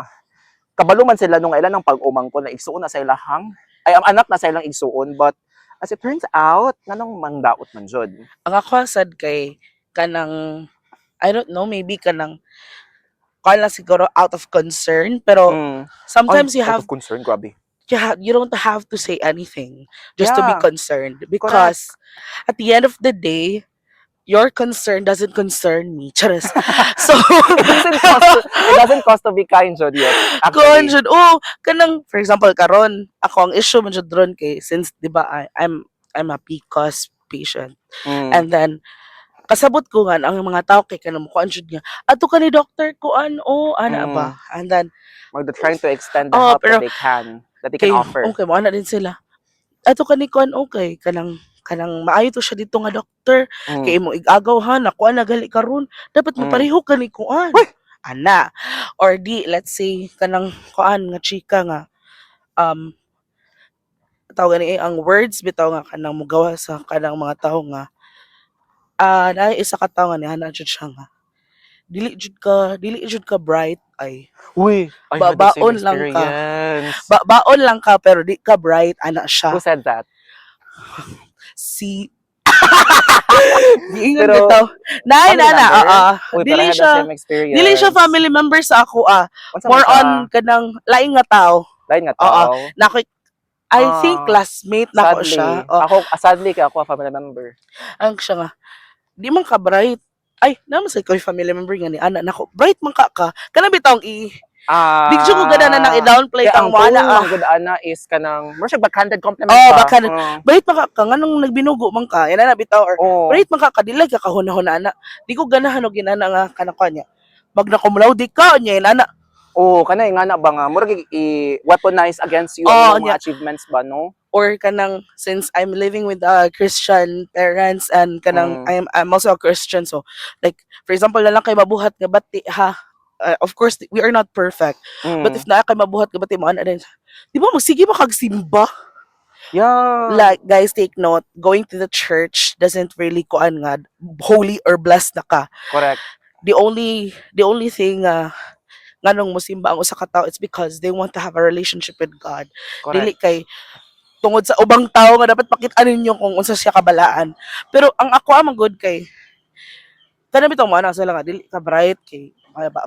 kabalo man sila nung ilan ang pag-umangkon na igsuon na sa ilahang ay ang anak na sa ilang igsuon, but as it turns out, nganong mangdaot man jud? Ang ako sad kay kanang, I don't know, maybe kanang kuan lang siguro, out of concern, pero sometimes Ay, you out have of concern, grabe. you don't have to say anything just to be concerned because at the end of the day, your concern doesn't concern me. Charis. So, It doesn't cost to be kind jud yet. Kuan Actually. jud, oh, kanang for example karon, ako ang issue man jud ron kay since di ba I'm a PCOS patient. And then kasabot ko nga ang mga tao kay kanang kuan jud nga adto ka ni doctor kuan, oh, ana ba, and then Mag trying to extend the Oh, help pero that they can kay offer. Okay mo ana din sila, adto ka ni kuan, okay, kanang kanang maayo to siya dito nga doctor kay imong igagaw ha, nakuha na gali karon, dapat mopareho ka ni kuan ana, or di let's say kanang kuan nga chika nga tawag gani eh, ang words bitaw nga kanang mugawa sa kanang mga tawo nga naay isa ka tawo nga niana jud siya nga dili jud ka bright ay. Uy, I had the same Baon lang ka. experience. Ba baon lang ka pero di ka bright ana siya. Who said that? Si giingon Pero, bitaw nay family na na member? oo. Uy, pero Dili I had the siya same experience. Dili siya family member sa ako ah. Unsa man More siya? on kanang laing nga tao. Lain nga Oo. tao. Nako, I think classmate nako Sadly. siya. Oh, Ako, sadly kay ako family member. Ang siya nga di man ka bright ay, naman sa ikaw family member nga ni ana nako, bright man ka ka kana bitawng i di jud ko gana na nang i-downplay Kaya kang ang mo ana tone ah. man gud ana is kanang mura siya backhanded compliment Oh, ba? backhanded. Bright man ka ka nganong nagbinugo man ka yan ana bitaw, or bright man ka ka dili ka kahuna-huna ana. Di ko ganahan og ginana nga kanang kanya magna cum laude ka nya ana. Oo, kana nga na ba nga mura i-weaponize against you Oh, ang imong mga nya. achievements ba, no? Or kanang since I'm living with Christian parents and kanang I'm also a Christian, so like for example na lang kay mabuhat nga bati ha, of course we are not perfect, but if naa kay mabuhat nga bati mo ana din, di ba magsige ba kag simba? Like, guys, take note, going to the church doesn't really kuan nga holy or blessed na ka. Correct. The only thing nganong mosimba ang usa ka tawo, it's because they want to have a relationship with God. Correct. Dili kay tungod sa ubang tao nga dapat pakit-an ninyo kung unsa siya kabalaan. Pero ang ako amang good kay kanang bitaw mo ana sila nga dili ka bright kay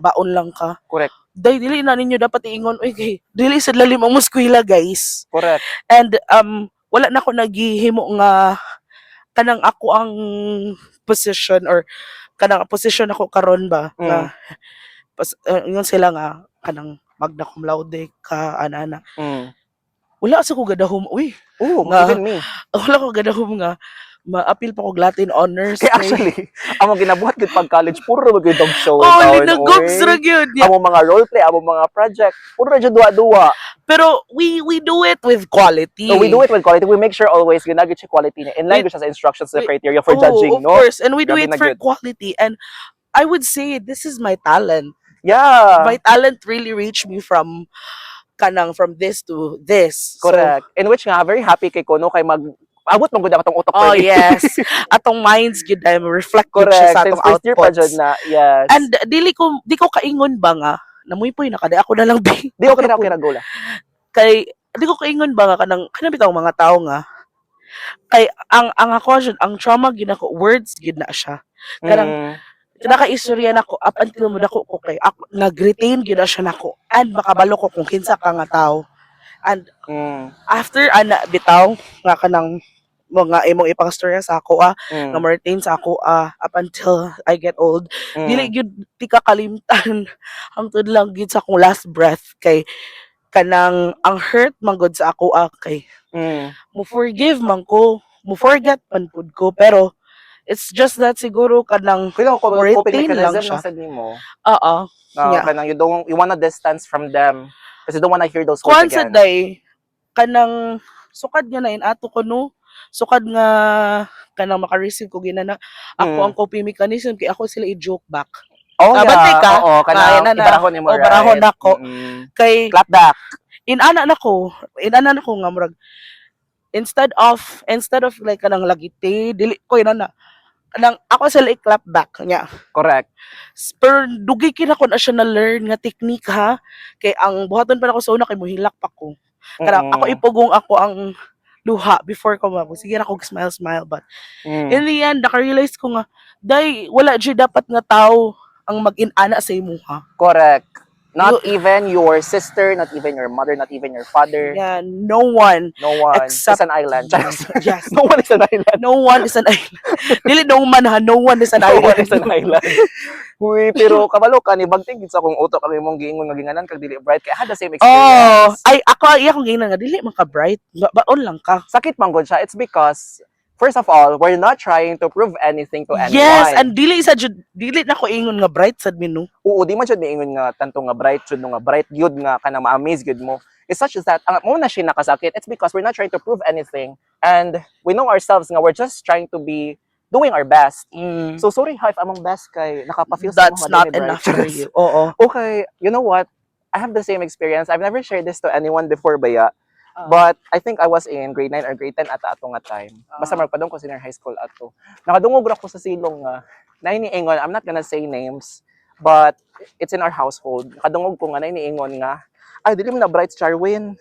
baon lang ka. Correct. Day dili na ninyo dapat iingon uy kay dili sa lalim ang muskwela, guys. Correct. And wala na ko naghihimo nga kanang ako ang position or kanang position ako karon ba nga pas, ingon sila nga kanang magna cum laude ka ana ana. Wala sa ko gadahom uy. Oo, even me. Wala ko gadahom nga ma-appeal pa kog Latin honors. Kaya actually, ang mga ginabuhat gud pag college, puro ra gyud dog show. Oh, taon, linagogs oy. ra gyud. Yeah. Amo mga role play, amo mga project, puro ra jud duwa-duwa. Pero we do it with quality. So we do it with quality. We make sure always ginagit siya quality niya. In line siya sa instructions, sa criteria for Oh, judging, of no? course. And we do Grabe it na for gyud. quality. And I would say this is my talent. My talent really reached me from kanang from this to this. So, Correct. In which nga very happy kay ko, no, kay mag abot man gud atong utok Oh pwede. yes. Atong minds gyud ay reflect gud siya Correct. sa Since atong first year pa outputs. jud na. Yes. And dili ko di ko kaingon ba nga namuypoy na kada ako na lang bi. Di okay na go la. Kay di ko kaingon ba nga kanang kanang bitaw mga tao nga kay ang ako jud, ang trauma gyud ako, words gyud na siya. Kanang nakaistorya nako up until mo dako ko kay ako nag-retain gyud na siya nako and makabalo ko kung kinsa ka nga tao. And after ana bitaw nga kanang mga imong ipangastorya sa ako ah, nga ma-retain sa ako ah, up until I get old, dili gyud ti ka kalimtan hangtod lang gyud sa akong last breath kay Kanang ang hurt man gud sa ako ah, kay mo forgive man ko, mo forget man pud ko, pero it's just that siguro kanang Kaya ko mo coping retain lang mechanism siya. na sad nimo. Oo. Na kanang you don't you wanna distance from them kasi you don't wanna hear those words Kuan sa again. day kanang sukad nga na inato ko, no, sukad nga kanang maka-receive ko ginana ako, ang coping mechanism kay ako sila i-joke back. Oh, Ah, yeah. bantay ka. Oo, kanang Kaya na na. ibarahon nimo, O, barahon right? nako. Kay Clap back. Inana na ko nga murag instead of like kanang lagiti dili ko inana kanang ako sila i-clap back nya. Correct. Pero dugay kina ko na siya na learn nga technique ha, kay ang buhaton pa nako sa una kay muhilak pa ko kanang ako ipugong ako ang luha before ko mabo sige ra ko smile smile, but in the end naka-realize ko nga day wala jud dapat nga tao ang mag-inana sa imuha. Correct. Not even your sister, not even your mother, not even your father. Yeah, no one No one except is an island. Yes. No one is an island. No one is an island. Dili no man ha, no one is an No island. one is an island. Uy, pero kabalo ka ni bagtig gid sa akong utok kami mong giingon nga ginganan kag dili bright kay I had the same Oh, experience. ay ako ay akong giingnan nga dili man ka bright. Baon lang ka. Sakit man gud siya. It's because, first of all, we're not trying to prove anything to anyone. Yes, and dili sa jud dili na ko ingon nga bright sad mi, no. Oo, di man jud miingon nga tanto nga bright jud no nga bright gyud nga kanang ma-amaze gyud mo. It's such as that ang mo na siya nakasakit. It's because we're not trying to prove anything and we know ourselves nga we're just trying to be doing our best. So sorry ha if among best kay nakapa-feel sa That's mo nga not dili bright. enough for you. Oo. Okay, you know what? I have the same experience. I've never shared this to anyone before baya. But I think I was in grade 9 or grade 10 ata ato nga time. Basta magpadung ko senior high school ato. Nakadungog ra ko sa silong nga naay niingon, I'm not gonna say names, but it's in our household. Nakadungog ko nga naay niingon nga, "Ay, dili mo na bright si Charwin."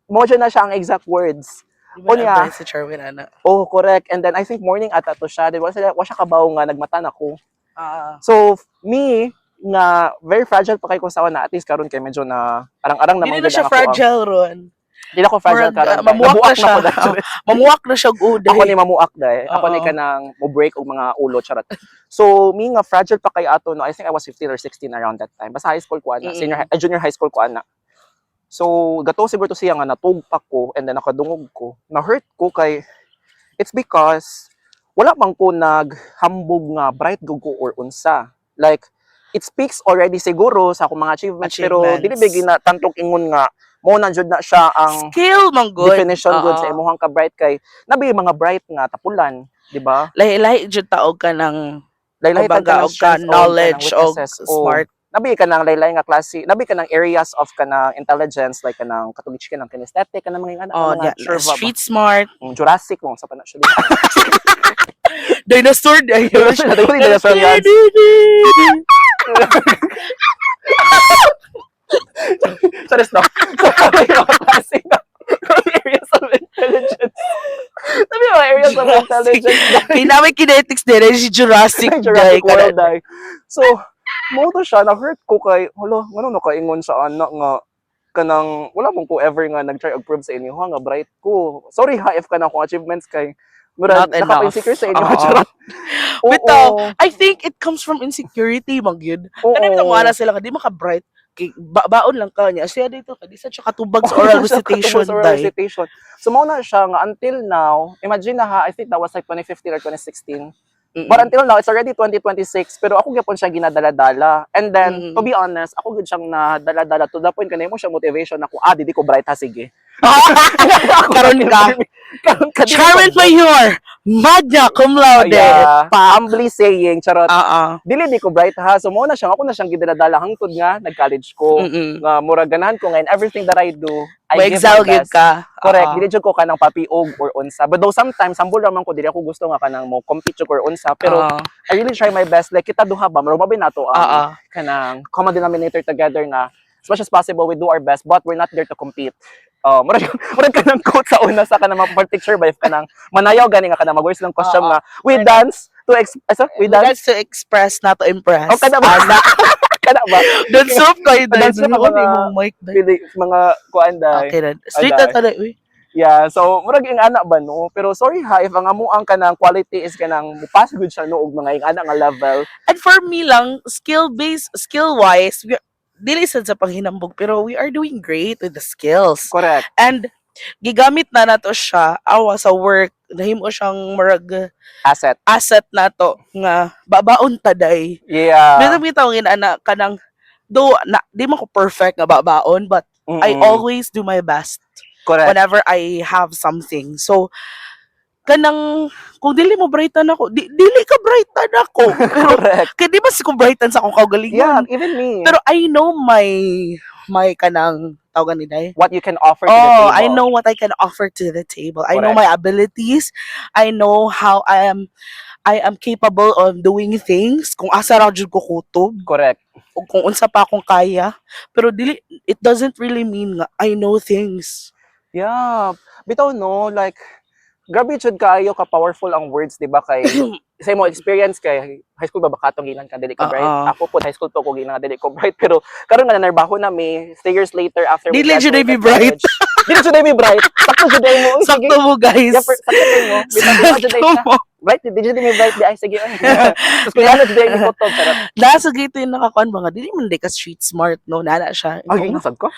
Mo na siya ang exact words. Di ba Unya. na bright si Charwin ana? Oh, correct. And then I think morning ata to siya. Then wa siya kabaw nga nagmata na ko. So, me, nga very fragile pa kay ko sa una, at least karon kay medyo na arang-arang Dili naman na gud siya ang ako ang- fragile ron. Dili ako fragile Murag, karon. Mamuak na Nabuak siya. ko dahil. Mamuak na siya og uday. Ako ni mamuak dai. Ako ni kanang mo break og mga ulo, charot. So, me nga fragile pa kay ato no. I think I was 15 or 16 around that time. Basta high school ko ana, senior junior high school ko ana. So, gato siguro to siya nga natugpak ko and then nakadungog ko. Na-hurt ko kay it's because wala man ko naghambog nga bright gud ko or unsa. Like, it speaks already siguro sa akong mga achievements, pero dili Achievements. ba gina tantog ingon nga mo na jud na siya ang Skill man gud. definition good sa imuhang ka bright kay nabi mga bright nga tapulan, di ba? Lahi-lahi jud ta og kanang Laylay kumbaga ka ng og ka strengths og knowledge kanang og weaknesses, o smart. Nabi ka ng laylay nga klase, nabi ka ng areas of kanang intelligence like kanang katugich ka ng kinesthetic kanang mga ingana, Oh, mga yeah, sure ba ba? street smart. Jurassic mo sa pa na siya. Dinosaur day. Dinosaur, dinosaur yan. Sorry, no. So, may mga klase nga areas of intelligence. Sabi mga areas of Jurassic. intelligence. Kay kinetics din si Jurassic Jurassic day. World day. So, mo to siya, na-hurt ko kay, hala, ngano nakaingon sa anak nga, kanang, wala mong ko ever nga nag-try og prove sa inyo, ha, nga bright ko. Sorry ha, if kanang akong achievements kay, murag, Not enough. nakapa-insecure sa inyo, charot. Oo. Bitaw, I think it comes from insecurity, man gyud. Oo. Kanang bitong wala sila ka, di maka-bright. Kay, baon lang ka niya. Siya dito ka, di sa siya katubag sa oral recitation. Katubag sa oral day. recitation. So, mao na siya nga, until now, imagine na ha, I think that was like 2015 or 2016. But until now, it's already 2026, pero ako gyapon siya ginadala-dala. And then, to be honest, ako gyud siyang nadala-dala to the point kanay mo siya motivation ako, ah, di ko bright ha, sige. Karon ka. Karon ka. Di ko Charmin Mayor, magna cum laude. Yeah. Pa. Humbly saying, charot. Oo. Dili di ko bright ha. So mo na siya, ako na siyang gidala-dala hangtod nga nag-college ko. Nga mura ganahan ko nga in everything that I do, I give Ma-excel my gyud best. ka. Correct. Oo. Dili jud ko kanang papiog or unsa. But though sometimes sambol ra man ko, dili ako gusto nga kanang mo compete jud or unsa, pero I really try my best. Like kita duha ba, murag mabi nato ang kanang common denominator together nga as much as possible we do our best but we're not there to compete. Murag kanang quote sa una sa kanang mga picture ba if kanang manayaw gani nga kanang mag-wear silang costume nga we dance to ex asa, we We dance dance to express, not to impress. Oh, kada ba? Ana. Kada ba? Don't soup kayo dahil. Dance soup Ano mga- yung mic dahil? Pili, mga kuan day. Okay na. Straight na Aday. tayo. Uy. Yeah, so murag ing ana ba no? Pero sorry ha if ang amo ang kanang quality is kanang mupas gud siya no og mga ing ana nga level. And for me lang, skill-based, skill-wise, Dili sad sa panghinambog, pero we are doing great with the skills. Correct. And gigamit na nato siya awa sa work, nahimo siyang murag Asset. Asset nato nga babaon ta day. Bitaw bitaw ana kanang do na di man ko perfect nga babaon, but I always do my best Correct. Whenever I have something. So kanang kung dili mo brightan ako, dili ka brightan ako. Pero Correct. kay di ba si ko brightan sa akong kaugalingon. Yeah, even me. Pero I know my kanang tawagan ni day. What you can offer to the Oh, table. I know what I can offer to the table. I know Correct. my abilities. I know how I am capable of doing things. Kung asa ra jud ko kutob Correct. o kung unsa pa akong kaya. Pero dili, it doesn't really mean nga I know things. Yeah. Bitaw no, like grabe jud kaayo ka powerful ang words, di ba, kay sa imo experience kay high school ba ba katong gilan ka dili ka bright? Oo. Ako po, high school to ko gilan nga dili ko bright, pero karon nga nanarbaho na mi 3 years later after we Dili jud graduated ay be bright. college. Dili jud ay be bright. Sakto jud ay mo. Uy, sige. Sakto mo, guys. Yeah, sakto jud mo. Bitaw di jud ay Sakto siya. mo. Bright di jud mi bright di ay sige. Oy. Tapos kung ano jud ay mi kutob charot. Nasa gito yung nakakuan ba nga dili man di ka street smart, no, nana siya. Ay, nasad ko.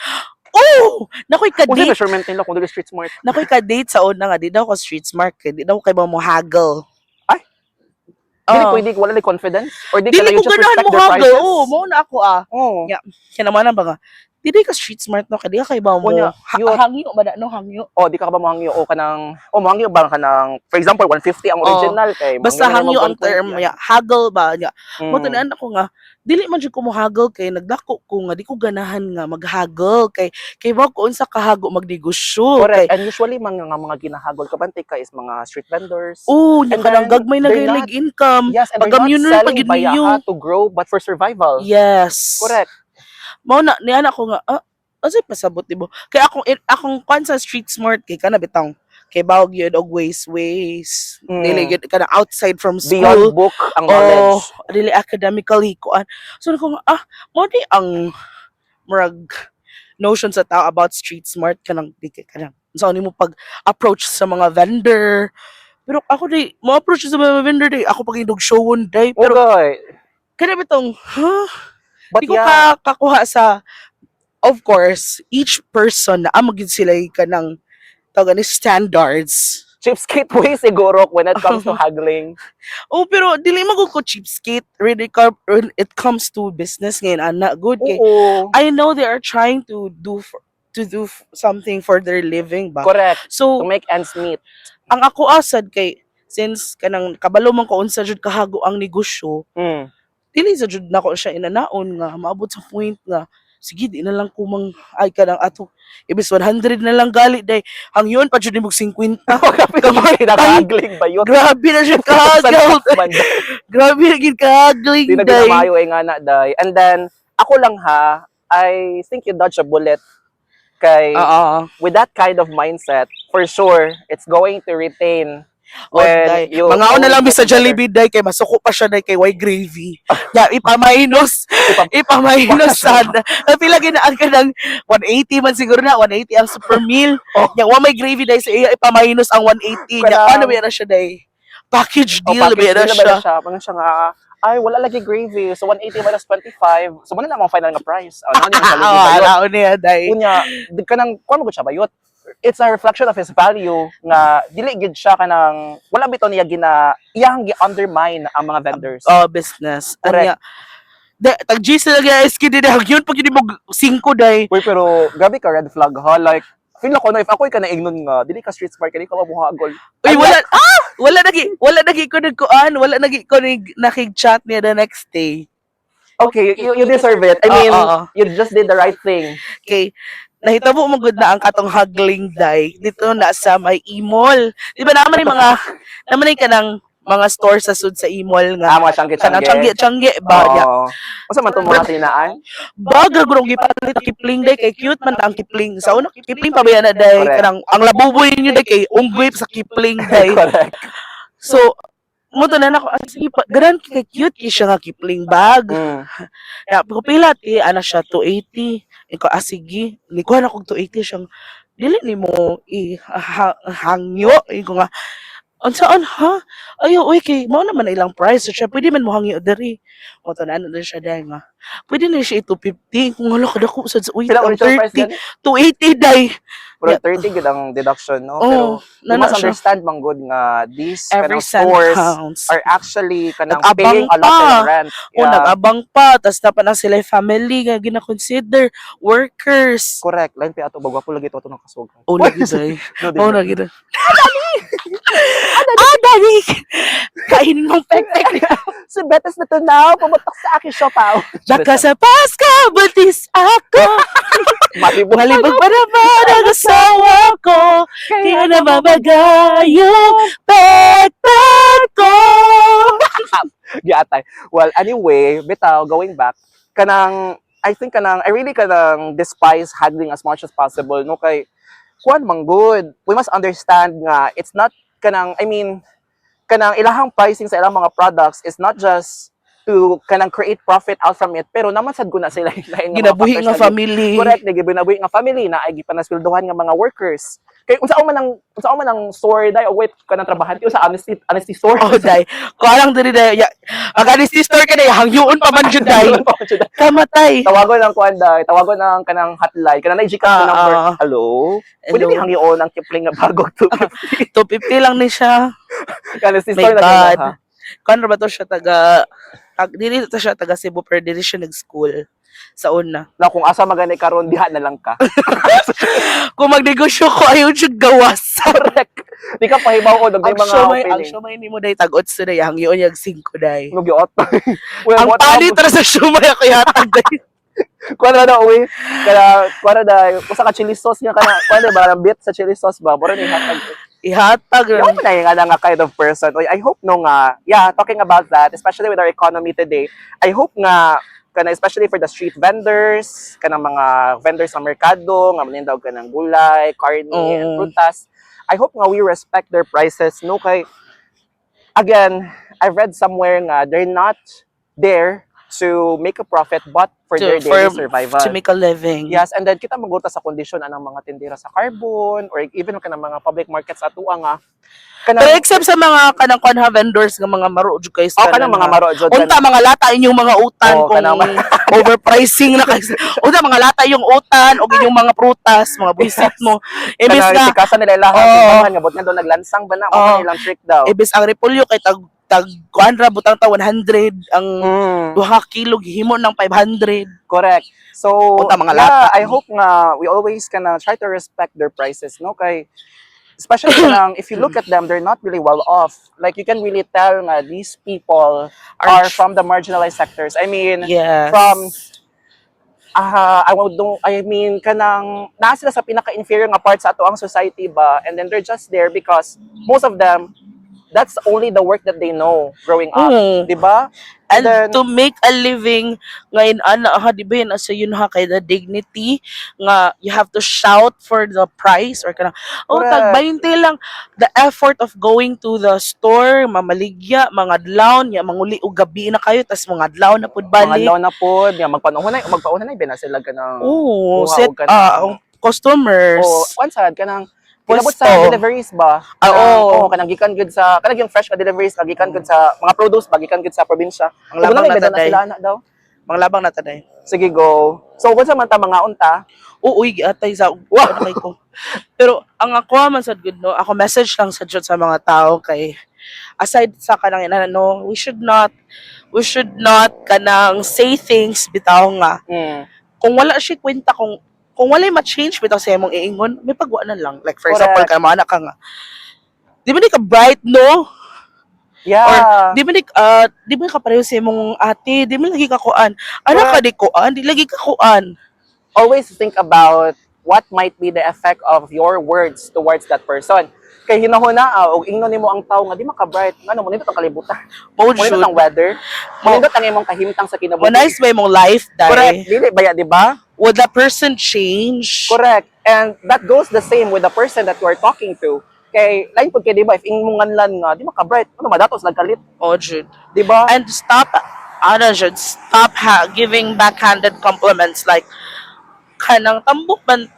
Oh, nakoy Unsa ka-date, measurement nila kung dili street smart? Nakoy ka-date sa una nga di daw ko street smart kay di daw kay ba mo haggle. Ay. Dili Oh. pwede wala like confidence or di ka Dili lang you ko just ganahan respect mo their haggle. prices. Oo, mo na ako ah. Oh. Yeah. Kaya naman ang ba nga, dili ka street smart no, kay di ka kay ba mo Unya, hangyo ba na, no, hangyo. Oh, di ka ba mohangyo o kanang oh mohangyo ba kanang, for example, 150 ang Oh. original kay Basta mohangyo na hangyo mag ang term, 120 ya, haggle ba niya. Mo tanan ako nga dili man jud ko mo haggle kay nagdako ko nga di ko ganahan nga maghaggle kay wa ko unsa kahago magnegosyo Correct. kay And usually mga ginahagol kabantay ka is mga street vendors. Oh, nya And kanang then, gagmay na they're gay not- income. Yes, and they're not Pag-communal pa selling gyud bayaha ninyo. to grow but for survival. Yes. Correct. Mao na niya ako nga ah, asa pasabot nimo? Kay akong kwan sa street smart kay kana bitong kay bawog yun og ways ways. Dili gyud kana outside from school. Beyond book ang Oh, knowledge. dili academically kuan. So ko nga, ah, mo di ang murag notion sa tao about street smart, kanang di kay kanang sa mo pag approach sa mga vendor. Pero ako di mo approach sa mga vendor di ako pag indog showon day, pero kana bitong, huh? But Di ko ka kakuha sa, of course, each person na amo gyud sila kanang tawag ni standards. Cheapskate way siguro when it comes to haggling. Oh, pero dili man ko cheapskate really when it comes to business ngayon ana good kay I know they are trying to do something for their living ba. Correct. So To make ends meet. Ang ako asad kay since kanang kabalo man ko unsa jud kahago ang negosyo, dili sa jud nako siya inanaon nga maabot sa point nga sige di na lang kumang ay kanang ato ibis 100 na lang gali day hangyon pa jud nimog 50. Kamay nakahaggling ba yun? Grabe na siya kahaggle. Grabe na gid kahaggling Di na day. ginamayo ay nga na day. And then, ako lang ha, I think you dodge a bullet kay with that kind of mindset, for sure, it's going to retain Oh, when day. you Mga na lang always sa get together. Jollibee day kay masuko pa siya day kay way gravy. Ya ipa-minus, ipa-minus sad. Pila ginaan ka ng 180 man siguro na 180 ang super meal. Oh. Ya wa may gravy day sa iya, ipa-minus ang 180. Ya Kanang- paano ba na siya day? Package Oh, deal package ba na deal ba siya? na siya? Mga siya nga, ay, wala lagi gravy. So, 180 minus 25. So, muna na ang final nga price. Oh, ano yung Jollibee Oo, ba yun? alaon niya day. Unya, di ka nang, kuwan mo gud siya bayot. It's a reflection of his value nga dili gid siya kanang wala bitaw niya gina iyang gi-undermine ang mga vendors. Oh, business. Correct. Anya. De, tag G sila gyud SK di yun pag yun mo 5 day. Uy, pero grabe ka red flag ha. Like, feel ako no, if ako ka naingnon nga, dili ka street smart, kani ka mamuhagol. Uy, wala ah, wala nagi ko nagkuan, wala nagi ko nakig-chat niya the next day. Okay, you deserve it. I mean, Oo. you just did the right thing. Okay. Nahitabo mo gud na ang katong haggling day dito na sa may E-mall. Di ba naman yung mga naman yung kanang mga store sa sud sa E-mall nga Ah, mga kanang tiyangge-tiyangge. tiyangge ba ya. Oo. Unsa man itong mga tinaan? Baga gurong gipalit ang Kipling day kay cute man ang Kipling. Sa una Kipling pa ba yan na day Correct. kanang ang labuboy niyo day kay unggoy sa Kipling day. Correct. So mo to na nako, ah, sige pa ganan kay cute kay siya nga Kipling bag. Ya, ko pila ti ana siya 280. Iko ah sige, nikuha na kog 280 siyang dili nimo i hangyo. Iko nga Unsaan ha? Ayo, uy, kay mao naman na ilang price. So, siya, pwede man mo hangyo diri. O, tanan na siya dahil nga. Pwede na siya 250. Kung wala ka dako sa uy, Pila ang original price 30, gani? 280 day. Pero 30 gid ang deduction, no? Oh, Pero you na must siya. Understand man good nga these Every kanang cent stores counts. are actually kanang Nag-abang paying a lot pa. in rent. O, nag-abang pa. Tapos na pa na sila yung family nga gina-consider. Workers. Correct. Lain pa ato bagwa po lagi to ng kasugan. Oh, lagi day. No, di Oh, ba? lagi day. Ah, dali! Kainin mong pekpek. Si Betes na to now, pumutok sa akin siopaw. Baka sa Pasko, buntis ako. Malibog. Malibog pa naman ang asawa ko. Kaya namamaga yung pekpek ko. Giatay. Well, anyway, bitaw, going back, kanang, I think kanang, I really kanang despise haggling as much as possible, no? Kay, kuan man good. We must understand nga, it's not kanang, I mean, kanang ilahang pricing sa ilang mga products is not just to kanang create profit out from it, pero naman sad guna sila lain nga mga Ginabuhi factors nga na family. Correct, ginabuhi nga family na ay gipanasweldohan nga mga workers. Kay unsa man ang store dai, oh wait, kanang trabahante sa honesty store. Oh, day. Ko lang diri day. Ya, ang honesty store ka day, hangyoon pa man jud day. Kamatay. Tawagon ang kuan dai, tawagon ang kanang hotline, kanang na GCash na Ah, number. ah. Hello? Pwede Hello. ni hangyoon ang Kipling nga bago to. 250 lang ni siya. Honesty My store na God. ha. Kuan ra ba to siya taga dili to siya taga Cebu pero dili siya nag-school sa una. Na kung asa magani karon diha na lang ka. Kung magnegosyo ko ayaw jud gawas. Correct. Di ka pahibaw og Ang may mga siomay, ang opening. siomay nimo day tag-otso day hangyoon yag 5 day. Nugyot. Well, Ang what palit ra sa siomay ako yatag day. Kuan na uwi. Kana kuan na usa ka chili sauce nga kana kuan na ba bit sa chili sauce ba? Mura ni hatag. Ihatag ra. Yung na nga nga kind of person. Oy, I hope no nga, yeah, talking about that, especially with our economy today, I hope nga kana especially for the street vendors, kanang mga vendors sa merkado, nga maninda og kanang gulay, karne, and Oo. prutas. I hope nga we respect their prices, no, kay again, I've read somewhere nga they're not there to make a profit but for their daily survival. To make a living. Yes, and then kita magurta sa kondisyon anang mga tindera sa carbon or even kanang mga public markets atua nga kanang Pero except sa mga kanang kuan ha vendors nga mga maro jud kay oh, kanang mga maro jud. Unta mga lata inyong mga utan Oo, kung kanang overpricing na kasi. Unta mga lata yung utan o inyong mga prutas, mga buisit mo. Imbes kanang nga sikasan nila ilaha Oo. timbangan nga bot nga daw naglansang ba na mo Oo. nilang trick daw. Imbes ang repolyo kay tag tag kuan ra butang ta 100 ang 2 kilo gihimo ng 500. Correct. So, Unta mga yeah, lata. I hope nga we always kana try to respect their prices, no? Kay especially kanang if you look at them, they're not really well off. Like you can really tell nga these people are from the marginalized sectors. I mean, from ah, I won't don't I mean kanang naa sila sa pinaka-inferior nga part sa ato ang society ba, and then they're just there because most of them, that's only the work that they know growing up, di ba? And Then to make a living ngayon ana ha, di ba yun asa yun ha kay the dignity nga you have to shout for the price or kanang oh tag Correct. 20 lang, the effort of going to the store, mamaligya mga adlaw nya manguli og gabi na kayo tas mga adlaw na pud Mga balik. adlaw na pod nga magpaunay ba na sila kanang Oh, kuha set og kanang ang customers. Oh, kuan sad kanang kinabot sa Pwesto. Deliveries ba? Ah, Kanang, oo. oh, kanang gikan gud sa kanang yung fresh nga deliveries nga gikan gud sa mga produce ba, gikan gud sa probinsya. Ang labang Ug na na taday. sila na daw. Mga labang na taday. Sige, go. So kung sa man ta mga unta, Oo, uy, giatay sa wow. Ano kay ko. Pero ang ako man sad good no, ako message lang sa jud sa mga tao kay aside sa kanang ina no, we should not kanang say things bitaw nga kung wala siya kwenta, kung walay ma-change bitaw sa imong iingon, may pagwa na lang. Like for example, Correct. kay mga anak ka nga, di ba ni ka bright no? Yeah. Or di ba ka pareho sa imong ate, di ba lagi ka kuan? Anak ka di kuan, di lagi ka kuan. Always think about what might be the effect of your words towards that person. Kay hinahuna ah, og ingnon nimo ang tawo nga di maka-bright, ngano mo nindot ang kalibutan? Mo Mo nindot jud. ang weather, mo nindot ang imong kahimtang sa kinabuhi. Mo nice ba imong life Correct. dai? Dili baya, di ba? Would that person change? Correct. And that goes the same with the person that you are talking to. Kay lain pud kay di ba if imong nganlan nga di maka-bright, ano madatos nagkalit, Oh, jud. di ba? And stop, ano, jud, stop giving backhanded compliments like, kanang tambok man,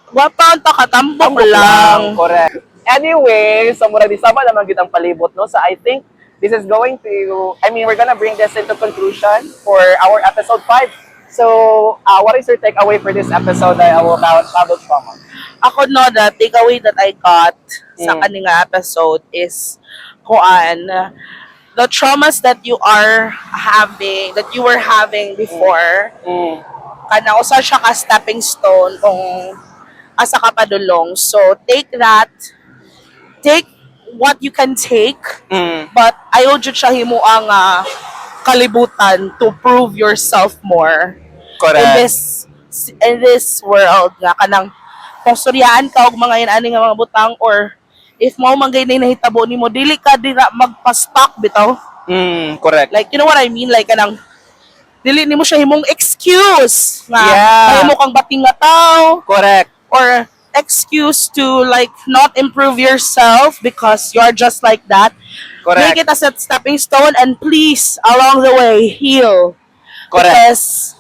gwapa ta ka, tambok lang. Correct. Anyway, so murag di sama naman gid ang palibot, no? So I think this is going to, I mean, we're gonna bring this into conclusion for our episode 5. So, what is your takeaway for this episode about childhood trauma? Ako, no, the takeaway that I got sa kani nga episode is kuan, the traumas that you are having, that you were having before, kana usa siya ka stepping stone kung asa ka padulong. So take that, take what you can take, but ayaw jud siya himoa nga kalibutan to prove yourself more in this world nga kanang kung suryaan ka og mga inani nga mga butang or if mao man gay nahitabo nimo, dili ka dira magpa-stuck bitaw. Correct. Like, you know what I mean? Like, kanang dili nimo siya himong excuse nga mahimo kang bating nga tao or excuse to like not improve yourself because you're just like that. Make it as a stepping stone and please, along the way, heal. Because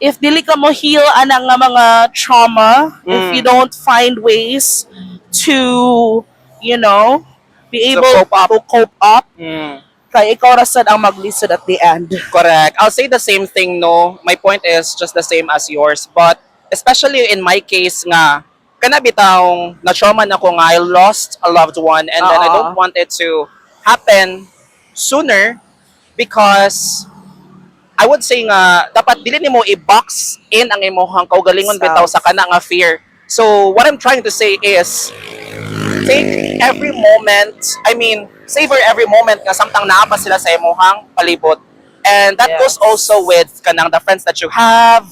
if dili ka mo heal ana nga mga trauma, if you don't find ways to be To able cope up. to cope up, kay ikaw ra sad ang maglisod at the end. Correct. I'll say the same thing, no? My point is just the same as yours. But especially in my case nga, kana bitawng na-trauma na ko nga, I lost a loved one and then I Oo. don't want it to happen sooner because I would say nga, dapat dili nimo i-box in ang imong kaugalingon Self. bitaw sa kana nga fear. So what I'm trying to say is, take every moment, I mean, savor every moment nga samtang naa pa sila sa imong palibot. And that goes also with kanang the friends that you have,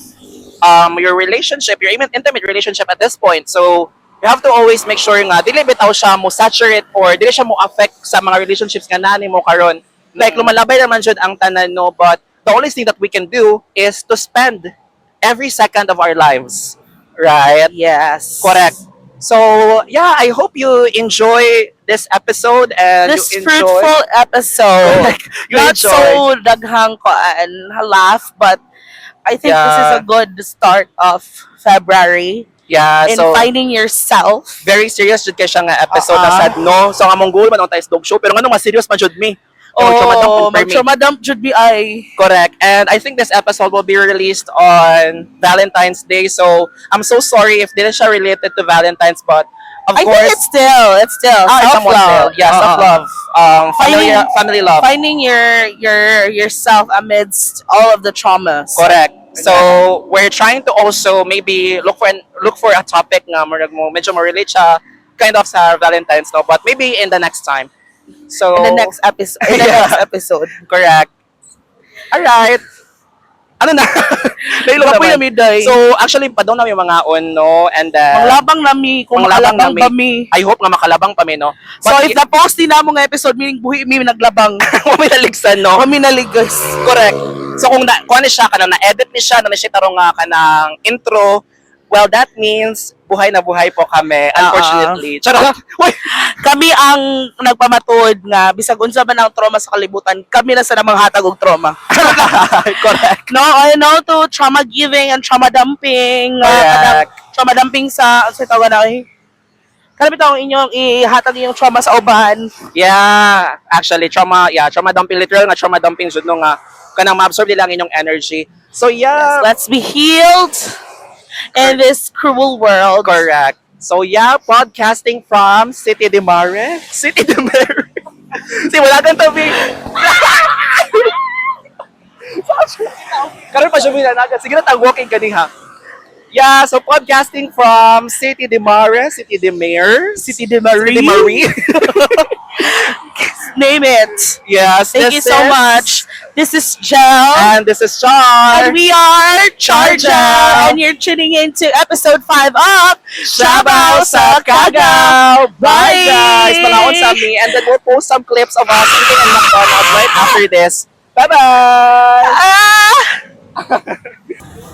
your relationship, your even intimate relationship at this point. So, you have to always make sure nga dili bitaw siya mo saturate or dili siya mo affect sa mga relationships nga naa nimo karon. Like lumalabay naman jud ang tanan, no, but the only thing that we can do is to spend every second of our lives. Right? Yes. Correct. So yeah, I hope you enjoy this episode and This you enjoy fruitful episode. You Not enjoy. so daghang koan laugh, but I think this is a good start of February in so finding yourself. Very serious jud kay siya nga episode na sad, no. So ang among goal man tayo dog show, pero ngano mas serious man jud mi? Oh, Mag-trauma dump. Mag-trauma dump jud mi ay. Correct. And I think this episode will be released on Valentine's Day. So I'm so sorry if didn't siya related to Valentine's, but of I course think it's still Ah, it's somewhat self-love. still. Yeah, self-love. Family, family love. Finding your yourself amidst all of the traumas. Correct. So we're trying to also maybe look for a topic nga murag mo medyo mo-relate siya kind of sa Valentine's, no, but maybe in the next time. So In the next episode. In the next episode. Correct. All right. Ano na? Nailo Kapoy naman. na mi, day. So actually padong na mi mangaon, no, and then Manglabang na mi kung manglabang makalabang na mi. ba mi. I hope nga makalabang pa mi, no. So if na post din namo nga episode, meaning buhi mi, naglabang. Wa mi naligsan, no. Kami naligas. Correct. So kung na, kung ano siya kanang na-edit ni siya, na siya tarong nga kanang intro, well, that means buhay na buhay po kami, unfortunately. Charot. Uy! Kami ang nagpamatuod nga bisag unsa man ang trauma sa kalibutan, kami na sa namang hatag og trauma. Correct. No, I know to trauma giving and trauma dumping. Correct. Kanang trauma dumping sa tawag na eh. Kanang bitaw ang inyong ihatag inyong trauma sa uban. Yeah, actually trauma, yeah, trauma dumping, literal nga trauma dumping jud, no, nga kanang ma-absorb nila ang inyong energy. So yeah, Yes, let's be healed in this cruel world. Correct. So yeah, podcasting from City de Mare. City de Mare. Si wala kang tabi. Karon pa siya minanagan. Sige na, tag walking kaniha. Yeah, so podcasting from City de Mare, City de Mare, City de Marie. City de Marie. Name it. Yes, Thank this you so much. This is Jel. And this is Char. And we are Chargel. Chargel. And you're tuning in to episode 5 of Sabaw sa Kagaw! Bye, Bye! guys! Mangaon sa mi. And then we'll post some clips of us eating in McDonald's right after this. Bye-bye! Ah!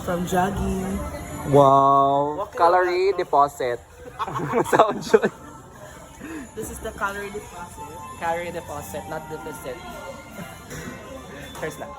From jogging. Wow! Calorie deposit. Sound yun. This is the calorie deposit. Calorie deposit, not deficit. First lang.